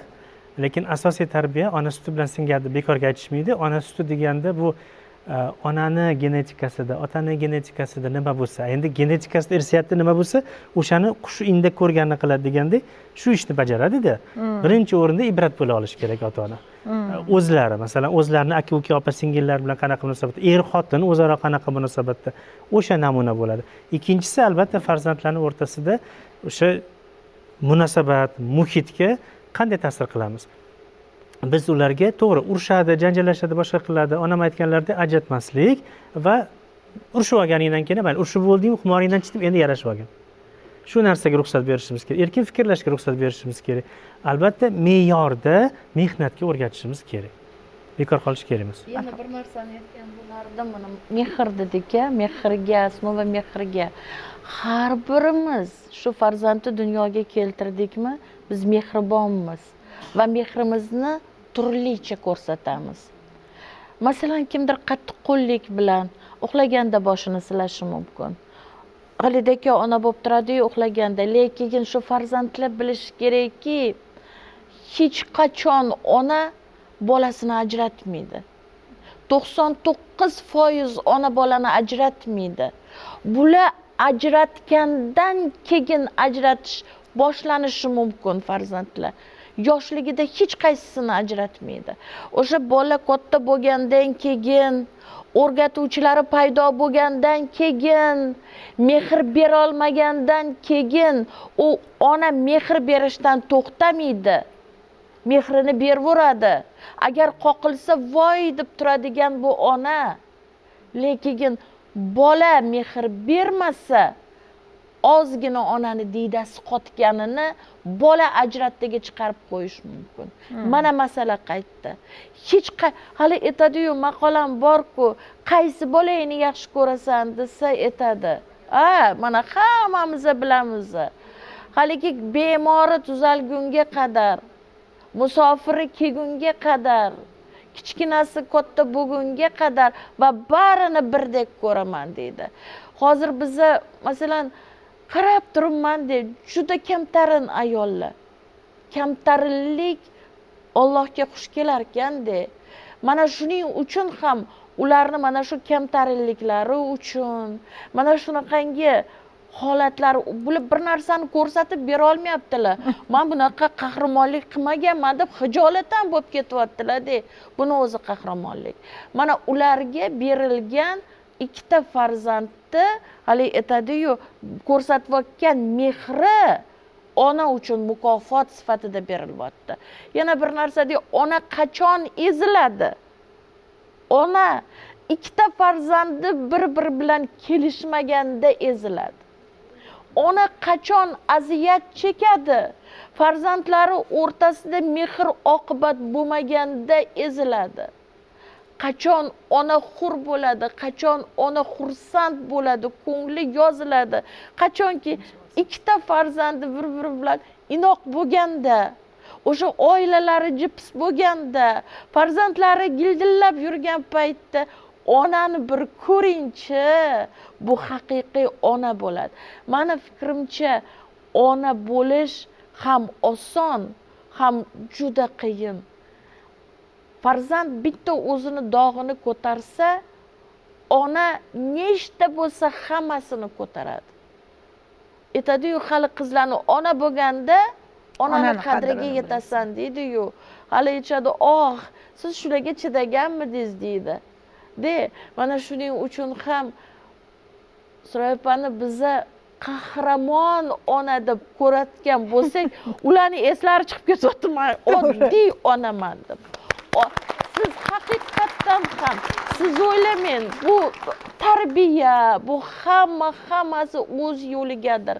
lekin asosiy tarbiya ona suti bilan singadi, bekorga aytishmaydi. Ona suti deganda bu onani genetikasida, otani genetikasida nima bo'lsa, endi genetikasida, irsiyatda nima bo'lsa, o'shani qush inda ko'rganini qiladi degandek, shu ishni bajaradi-da. Birinchi o'rinda ibrat bo'la olish kerak ota-ona. O'zlari, masalan, o'zlarini aka-uka, opa-singillar bilan qanaqa munosabatda, er-xotin o'zaro qanaqa munosabatda, o'sha namuna bo'ladi. Ikkinchisi albatta farzandlarning o'rtasida o'sha munosabat, muhitga qanday ta'sir qilamiz? Biz ularga to'g'ri urushadi, janjallashadi, boshqa qiladi. Onam aytganlaridek ajratmaslik va urushib olganingdan keyin mayli urushib bo'lding, xumoringdan chiqib endi yarashib olgin. Shu narsaga ruxsat berishimiz kerak, erkin fikrlashga ruxsat berishimiz kerak. Albatta me'yorda mehnatga o'rgatishimiz kerak. Bekor qolish kerak emas. Yana bir narsani aytgan bo'lardim, mana mehr dedik-a, mehrga, основа mehrga. Har birimiz shu farzandni dunyoga keltirdikmi, biz mehribonmiz va mehrimizni turlicha ko'rsatamiz. Masalan, kimdir qattiqqo'llik bilan uxlaganda boshini silashi mumkin. Halidagi ona bo'lib turadi-yu uxlaganda, lekin shu farzandlar bilishi kerakki, hech qachon ona bolasini ajratmaydi. 99% ona bolani ajratmaydi. Bular ajratgandan keyin ajratish boshlanishi mumkin farzandlar. Yoshligida hech qaysisini ajratmaydi. O'sha bola katta bo'lgandan keyin, o'rgatuvchilari paydo bo'lgandan keyin, mehr bera olmagandan keyin u ona mehr berishdan to'xtamaydi. Mehrini beraveradi. Agar qoqilsa voy deb turadigan bu ona, lekin bola mehr bermasa, ozgina onani diydasi qotganini bola ajratdiga chiqarib qo'yish mumkin. Mana masala qaytdi. Hech hali aytadi-yu, maqolam bor-ku, qaysi bolangni yaxshi ko'rasan desa aytadi. A, mana hammamiz bilamiz. Haligi bemori tuzalgunga qadar, musofiri kelgunga qadar, kichkinasi katta bo'lgunga qadar va barini birdek ko'raman deydi. Hozir biza masalan qarab turibman deb juda kamtarin ayollar. Kamtarinlik Allohga xush kelar ekanda. Mana shuning uchun ham ularni mana shu kamtarinliklari uchun, mana shunaqangi holatlar, bular bir narsani ko'rsatib bera olmayaptilar. Men bunaqa qahramonlik qilmaganman deb xijolatdan bo'lib ketyaptilar-da. Buni o'zi qahramonlik. Mana ularga berilgan ikkita farzandni hali aytadi-yu, ko'rsatayotgan mehri ona uchun mukofot sifatida berilyapti. Yana bir narsa-da, ona qachon eziladi? Ona ikkita farzandi bir-biri bilan kelishmaganda eziladi. Ona qachon aziyat chekadi? Farzandlari o'rtasida mehr oqibat bo'lmaganda eziladi. Qachon ona hur bo'ladi, qachon ona xursand bo'ladi, ko'ngli yoziladi. Qachonki ikkita farzandi bir-biri bilan inoq bo'lganda, o'sha oilalari jips bo'lganda, farzandlari gildillab yurgan paytda onani bir ko'ringchi, bu haqiqiy ona bo'ladi. Mani fikrimcha, ona bo'lish ham oson, ham juda qiyin. Farzand bitta o'zini dog'ini ko'tarsa, ona nechta bo'lsa hammasini ko'taradi. Aytadi-yu, hali qizlarni ona bo'lganda onani qadriga yetasan deydi-yu. Hali aytishadi, "Oh, siz shularga chidaganmidingiz?" deydi. De, mana shuning uchun ham Surayyo opani biza qahramon ona deb ko'rayotgan bo'lsak, ularni eslari chiqib ketyapti, men oddiy onaman deb. Siz haqiqatdan ham, siz o'ylamang, bu tarbiya, bu hammasi o'z yo'ligadir.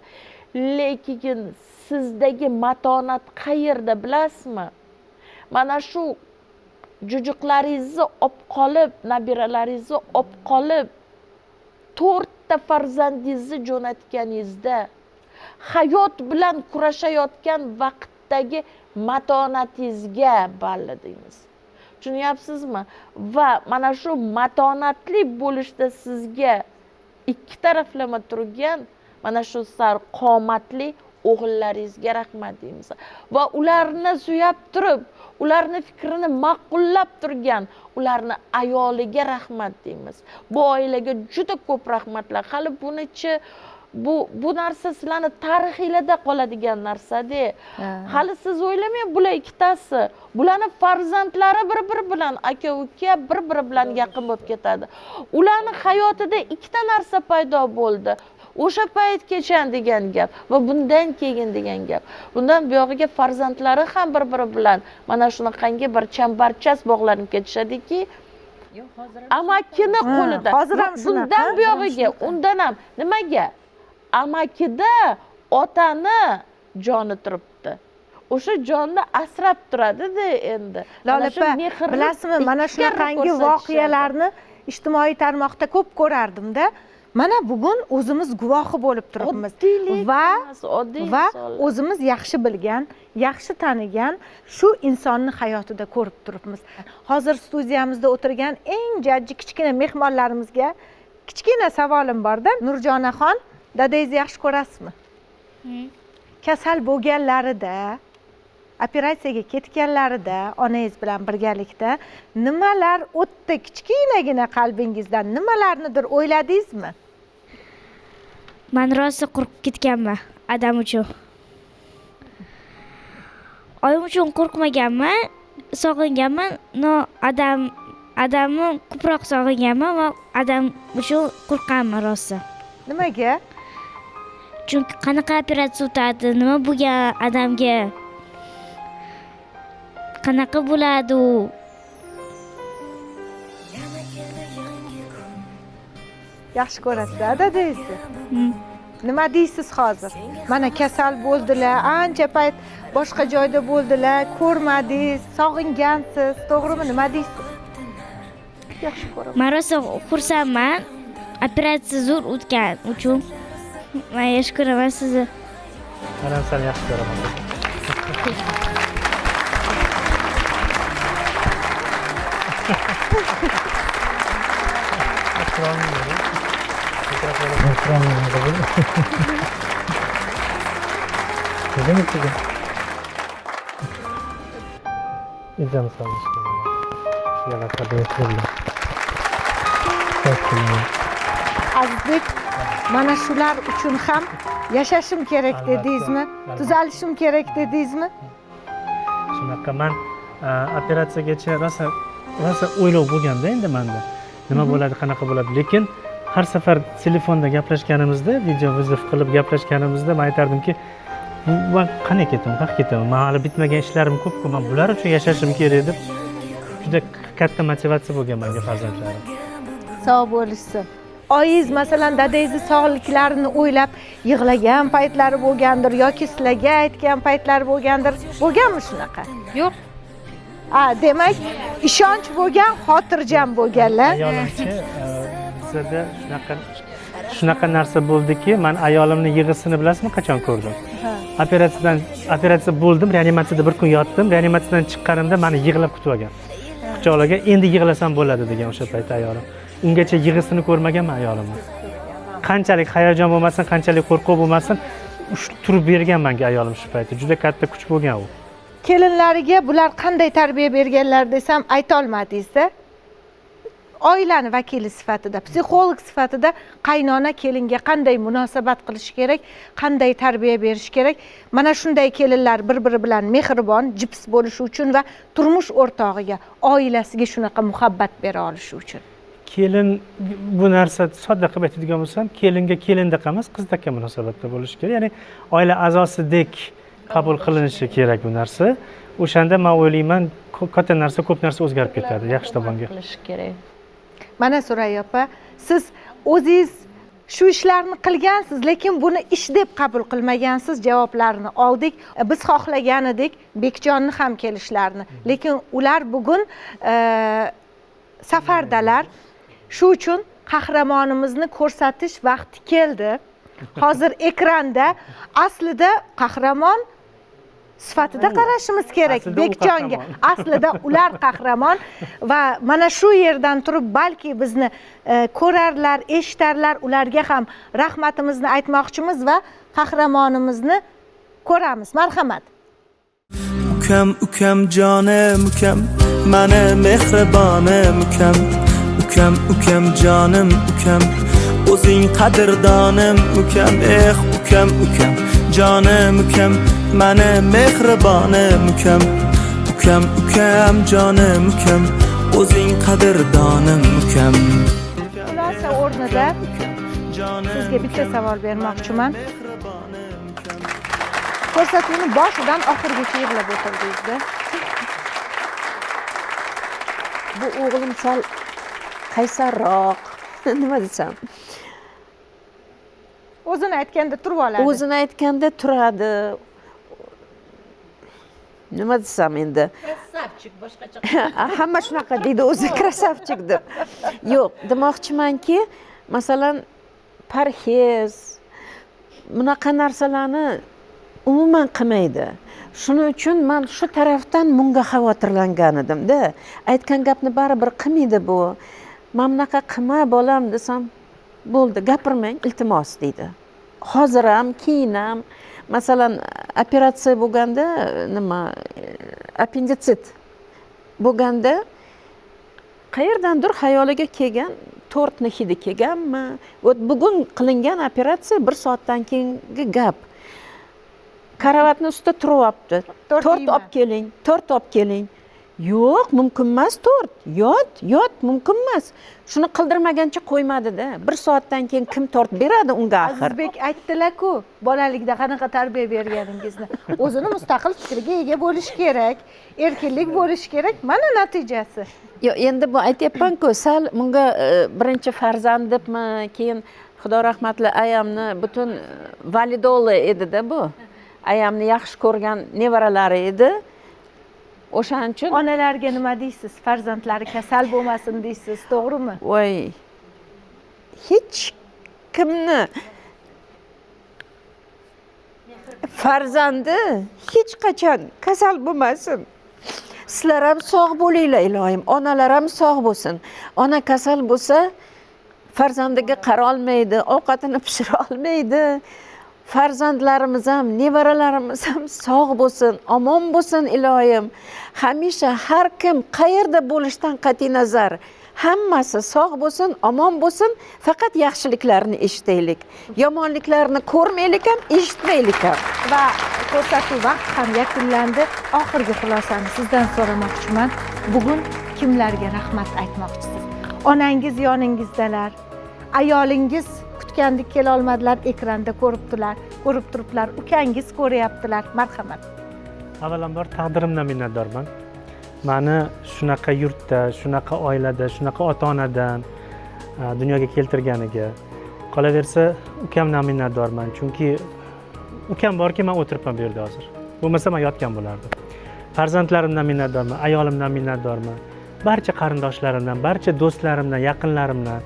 Lekin sizdagi matonat qayerda bilasizmi? Mana shu jujuqlaringizni olib qolib, nabiralaringizni olib qolib, 4 ta farzandingizni jo'natganingizda, hayot bilan kurashayotgan vaqtdagi matonatingizga balli deymiz. Tushunyapsizmi? Va mana shu matonatli bo'lishda sizga ikki taraflama turgan mana shu sarqomatli o'g'illaringizga rahmat deymiz. Va ularni suyab turib, ularni fikrini ma'qullab turgan ularni ayoliga rahmat deymiz. Bu oilaga juda ko'p rahmatlar. Hali bunichi bu narsa sizlarni tarixingizda qoladigan narsa-da. Hali siz o'ylamang, bular ikkitasi, bularni farzandlari bir-biri bilan, aka-uka bir-biri bilan yaqin bo'lib ketadi. Ularning hayotida ikkita narsa paydo bo'ldi. O'sha paytgacha degan gap va bundan keyin degan gap. Bundan buyog'iga farzandlari ham bir-biri bilan mana shunaqangi bir chambarchas bog'lanib ketishadiki, amakini qo'lida. Hozir ham bundan buyog'iga, undan ham nimaga? Amakida otani joni turibdi. O'sha jonni asrab turadi-da endi. Lola opa, bilasizmi, mana shunaqangi voqealarni ijtimoiy tarmoqda ko'p ko'rardim-da. Mana bugun o'zimiz guvohi bo'lib turibmiz va o'zimiz yaxshi bilgan, yaxshi tanigan shu insonni hayotida ko'rib turibmiz. Hozir studiyamizda o'tirgan eng jajji kichkina mehmonlarimizga kichkina savolim bor-da. Nurjonaxon, dadangizni yaxshi ko'rasizmi? Kasal bo'lganlarida, operatsiyaga ketganlarida onangiz bilan birgalikda nimalar o'tdi kichkinagina qalbingizdan, nimalarnidir o'yladingizmi? Men rosa qo'rqib ketganman adam uchun. Oyim uchun qo'rqmaganman, sog'inganman, no adamni ko'proq sog'inganman va adam uchun qo'rqqanman rosa. Nimaga? Chunki qanaqa operatsiya o'tadi, nima bo'lgan adamga, qanaqa bo'ladi u. Yaxshi ko'rasiz, dadangizni? Nima deysiz hozir? Mana kasal bo'ldilar, ancha payt boshqa joyda bo'ldilar, ko'rmadingiz, sog'ingansiz, to'g'rimi? Nima deysiz? Yaxshi ko'raman. Men rosa xursandman. Operatsiya zo'r o'tgan uchun. Men yaxshi ko'raman sizni. Men ham seni yaxshi ko'raman. Azizbek, mana shular uchun ham yashashim kerak dedingizmi? Tuzalishim kerak dedingizmi? Shunaqa man operatsiyagacha rosa o'ylov bo'lganda endi menda nima bo'ladi, qanaqa bo'ladi, lekin har safar telefonda gaplashganimizda, video vizif qilib gaplashganimizda men aytardimki, man qanday ketaman, qayerga ketaman, man hali bitmagan ishlarim ko'p-ku, man bular uchun yashashim kerak deb juda katta motivatsiya bo'lgan menga farzandlarim. Sog' bo'lishsin. Oyingiz masalan dadangizni sog'liklarini o'ylab yig'lagan paytlari bo'lgandir yoki sizlarga aytgan paytlari bo'lgandir. Bo'lganmi shunaqa? Yo'q. Demak, ishonch bo'lgan, xotirjam bo'lganlar. Ayolimchi bizada shunaqa narsa bo'ldiki, men ayolimni yig'isini bilasizmi qachon ko'rdim? Operatsiya bo'ldim, reanimatsiyada bir kun yotdim, reanimatsiyadan chiqqanimda meni yig'lab kutib olgan. Quchoqlagan, endi yig'lasam bo'ladi degan o'sha paytda ayolim. Ungacha yig'isini ko'rmaganman ayolimni. Qanchalik hayajon bo'lmasin, qanchalik qo'rquv bo'lmasin, turib bergan menga ayolim shu paytda. Juda katta kuch bo'lgan u. Kelinlariga bular qanday tarbiya berganlar desam ayta olmadingiz-da. Oilani vakili sifatida, psixolog sifatida qaynona kelinga qanday munosabat qilish kerak, qanday tarbiya berish kerak? Mana shunday kelinlar bir-biri bilan mehribon, jips bo'lishi uchun va turmush o'rtog'iga, oilasiga shunaqa muhabbat bera olishi uchun. Kelin bu narsa sodda qilib aytadigan bo'lsam, kelinga kelindaqa emas, qizdaqa munosabatda bo'lishi kerak. Ya'ni oila a'zosidek qabul qilinishi kerak bu narsa. O'shanda men o'ylayman, katta narsa, ko'p narsa o'zgarib ketadi, yaxshi tomonga. Qilish kerak. Mana Surayyo opa, siz o'zingiz shu ishlarni qilgansiz, lekin buni ish deb qabul qilmagansiz, javoblarni oldik. Biz xohlagan edik Bekjonni ham kelishlarini, lekin ular bugun safardalar. Shu uchun qahramonimizni ko'rsatish vaqti keldi. Hozir ekranda aslida qahramon sifatida qarashimiz kerak Bekjonga. Aslida ular qahramon va mana shu yerdan turib balki bizni ko'rarlar, eshitarlar, ularga ham rahmatimizni aytmoqchimiz va qahramonimizni ko'ramiz. Marhamat. Ukam, ukam jonim, ukam, mani mehribonim, ukam. Ukam, ukam jonim, ukam, o'zing qadrdonim, ukam. Eh, ukam, ukam jonim, ukam, mani mehribonim, ukam. Ukam, ukam jonim, ukam, o'zing qadrdonim, ukam. Xulosa o'rnida sizga bitta savol bermoqchiman. Ko'rsatuvni boshidan oxirigacha yig'lab o'tirdingiz-da. Bu o'g'lim sal qaysarroq, nima desam, o'zini aytganda turib oladi. O'zini aytganda turadi. Nima desam endi? Krasavchik boshqacha. Hamma shunaqa deydi, o'zi krasavchik deb. Yo'q, demoqchimanki, masalan, parhez, bunaqa narsalarni umuman qilmaydi. Shuning uchun men shu tarafdan bunga xavotirlangan edim-da. Aytgan gapni baribir qilmaydi bu. Men bunaqa qilma bolam desam, bo'ldi, gapirmang, iltimos deydi. Hozir ham, keyin ham, masalan, operatsiya bo'lganda, nima, appenditsit bo'lganda qayerdandir xayoliga kelgan tortni hidi kelganmi? Вот bugun qilingan operatsiya bir soatdan keyingi gap. Karavotni ustida turyapti. Tort olib keling, tort olib keling. Yo'q, mumkin emas tort. Yot, yot, mumkin emas. Shuni qildirmagancha qo'ymadi-da. Bir soatdan keyin kim tort beradi unga axir? Azizbek aytdilar-ku, bolalikda qanaqa tarbiya berganingizni. O'zini mustaqil fikriga ega bo'lish kerak, erkinlik bo'lish kerak. Mana natijasi. Yo'q, endi bu aytyapman-ku, sal bunga birinchi farzand debmi, keyin Xudo rahmatli ayamni butun validoli edi-da bu. Ayamni yaxshi ko'rgan nevaralari edi. O'shaning uchun onalarga nima deysiz? Farzandlari kasal bo'lmasin deysiz, to'g'rimi? Voy. Hech kimni farzandi hech qachon kasal bo'lmasin. Sizlar ham sog' bo'linglar iloyim, onalar ham sog' bo'lsin. Ona kasal bo'lsa, Farzandiga qarolmaydi, ovqatini pishira olmaydi. Farzandlarimiz ham, nevaralarimiz ham sog' bo'lsin, omon bo'lsin iloyim. Hamisha har kim qayerda bo'lishidan qat'iy nazar, hammasi sog' bo'lsin, omon bo'lsin, faqat yaxshiliklarni eshitaylik. Yomonliklarni ko'rmaylik ham, eshitmaylik ham. Va ko'rsatuv vaqti ham yakunlandi. Oxirgi xulosani sizdan so'ramoqchiman. Bugun kimlarga rahmat aytmoqchisiz? Onangiz yoningizdalar, ayolingiz kutgandek kela olmadilar, ekranda ko'ribdilar, ko'rib turibdilar, ukangiz ko'ryaptilar. Marhamat. Avvalambor taqdirimdan minnatdorman. Meni shunaqa yurtda, shunaqa oilada, shunaqa ota-onadan dunyoga keltirganiga. Qolaversa, ukamdan minnatdorman, chunki ukam borki, men o'tiribman bu yerda hozir. Bo'lmasa men yotgan bo'lardim. Farzandlarimdan minnatdorman, ayolimdan minnatdorman. Barcha qarindoshlarimdan, barcha do'stlarimdan, yaqinlarimdan.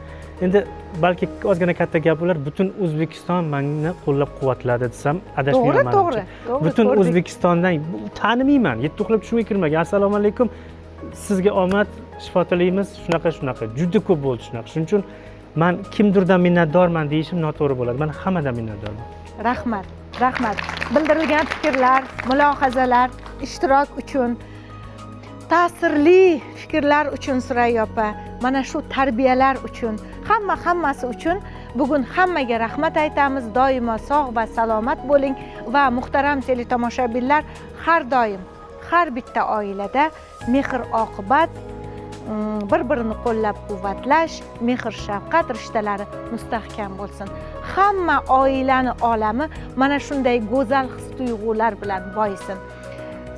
Endi balki ozgina katta gap bo'lar, butun O'zbekiston meni qo'llab-quvvatladi desam adashmayman. To'g'ri, to'g'ri. Butun O'zbekistondan tanimayman, yetti uxlab tushimga kirmagan. Assalomu alaykum, sizga omad, shifo tilaymiz. Shunaqa shunaqa juda ko'p bo'ldi shunaqa. Shuning uchun men kimdirdan minnatdorman deyishim noto'g'ri bo'ladi. Men hammadan minnatdorman. Rahmat, rahmat. Bildirilgan fikrlar, mulohazalar, ishtirok uchun, ta'sirli fikrlar uchun Surayyo opa, mana shu tarbiyalar uchun, hammasi uchun bugun hammaga rahmat aytamiz. Doimo sog' va salomat bo'ling va muhtaram teletomoshabinlar, har doim har bitta oilada mehr oqibat, bir-birini qo'llab-quvvatlash, mehr shafqat rishtalari mustahkam bo'lsin. Hamma oilani olami mana shunday go'zal his-tuyg'ular bilan boyisin.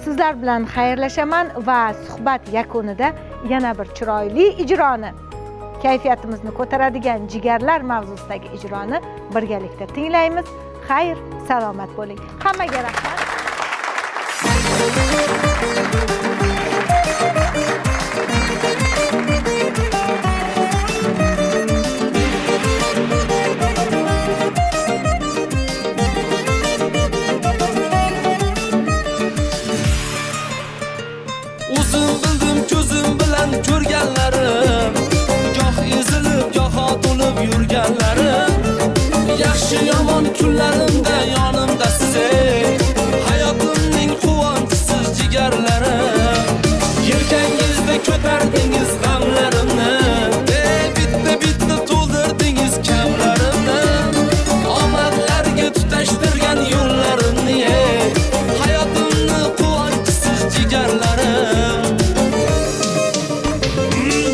Sizlar bilan xayrlashaman va suhbat yakunida yana bir chiroyli ijroni, kayfiyatimizni ko'taradigan jigarlar mavzusidagi ijroni birgalikda tinglaymiz. Xayr, salomat bo'ling. Hammaga rahmat. O'zim bildim ko'zim bilan ko'rganlarim, goh ezilib, goh to'lib yurganlarim. Yaxshi yomon kunlarimda yonimda siz ey, hayotimning quvonchisiz jigarlarim. Yelkangizda ko'tardingiz g'amlarimni, bitta bitta to'ldirdingiz kamlarimni. Omadlarga tutashtirgan yo'llarimni ey, hayotimni quvonchisiz jigarlarim.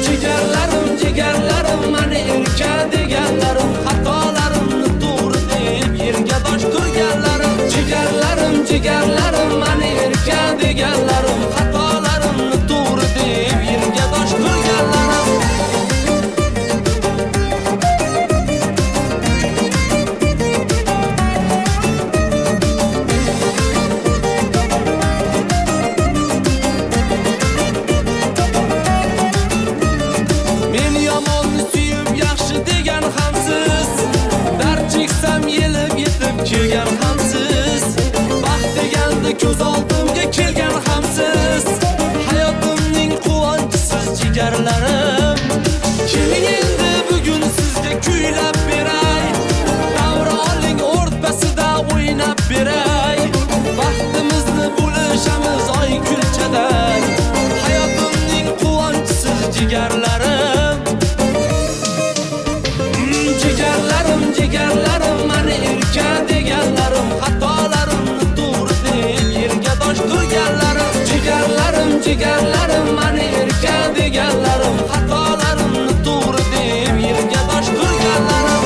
Jigarlarim, jigarlarim, mani erka deganlarim, xatolarimni to'g'ri deb yerga dosh turganlarim. Jigarlarim, jigarlarim, mani erka deganlarim, xatolarimni to'g'ri deb yerga dosh turganlarim. Men yomonni suyib yaxshi degan hamsiz, dard cheksam yelib yetib kelgan hamsiz, baxt deganda ko'z oldimga kelgan hamsiz, hayotimning quvonchisiz jigarlarim. Keling endi bugun sizga kuylab beray, davra oling o'rtasida o'ynab beray, baxtimizni bo'lishamiz oy kulchaday, hayotimning quvonchisiz jigarlarim. Jigarlarim, jigarlarim, mani erka deganlarim, xatolarimni to'g'ri deb yerga dosh turganlarim. Jigarlarim, jigarlarim, mani erka deganlarim, xatolarimni to'g'ri deb yerga dosh turganlarim.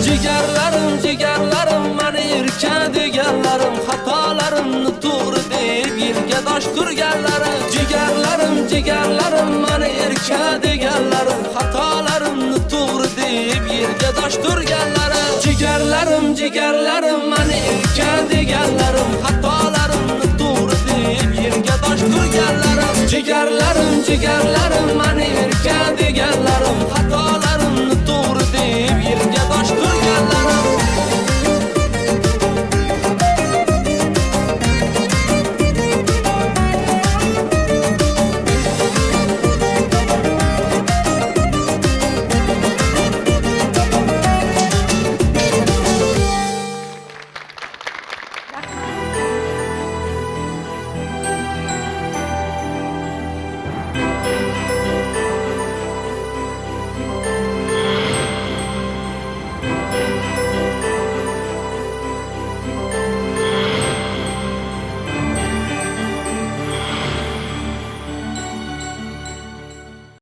Jigarlarim, jigarlarim, mani erka deganlarim, xatolarimni to'g'ri deb yerga dosh turganlarim. Jigarlarim, jigarlarim, mani erka deganlarim, xatolarimni to'g'ri deb yerga dosh turganlarim. Jigarlarim, jigarlarim, mani erka deganlarim, xatolarimni to'g'ri deb yerga dosh turganlarim. Jigarlarim, jigarlarim, mani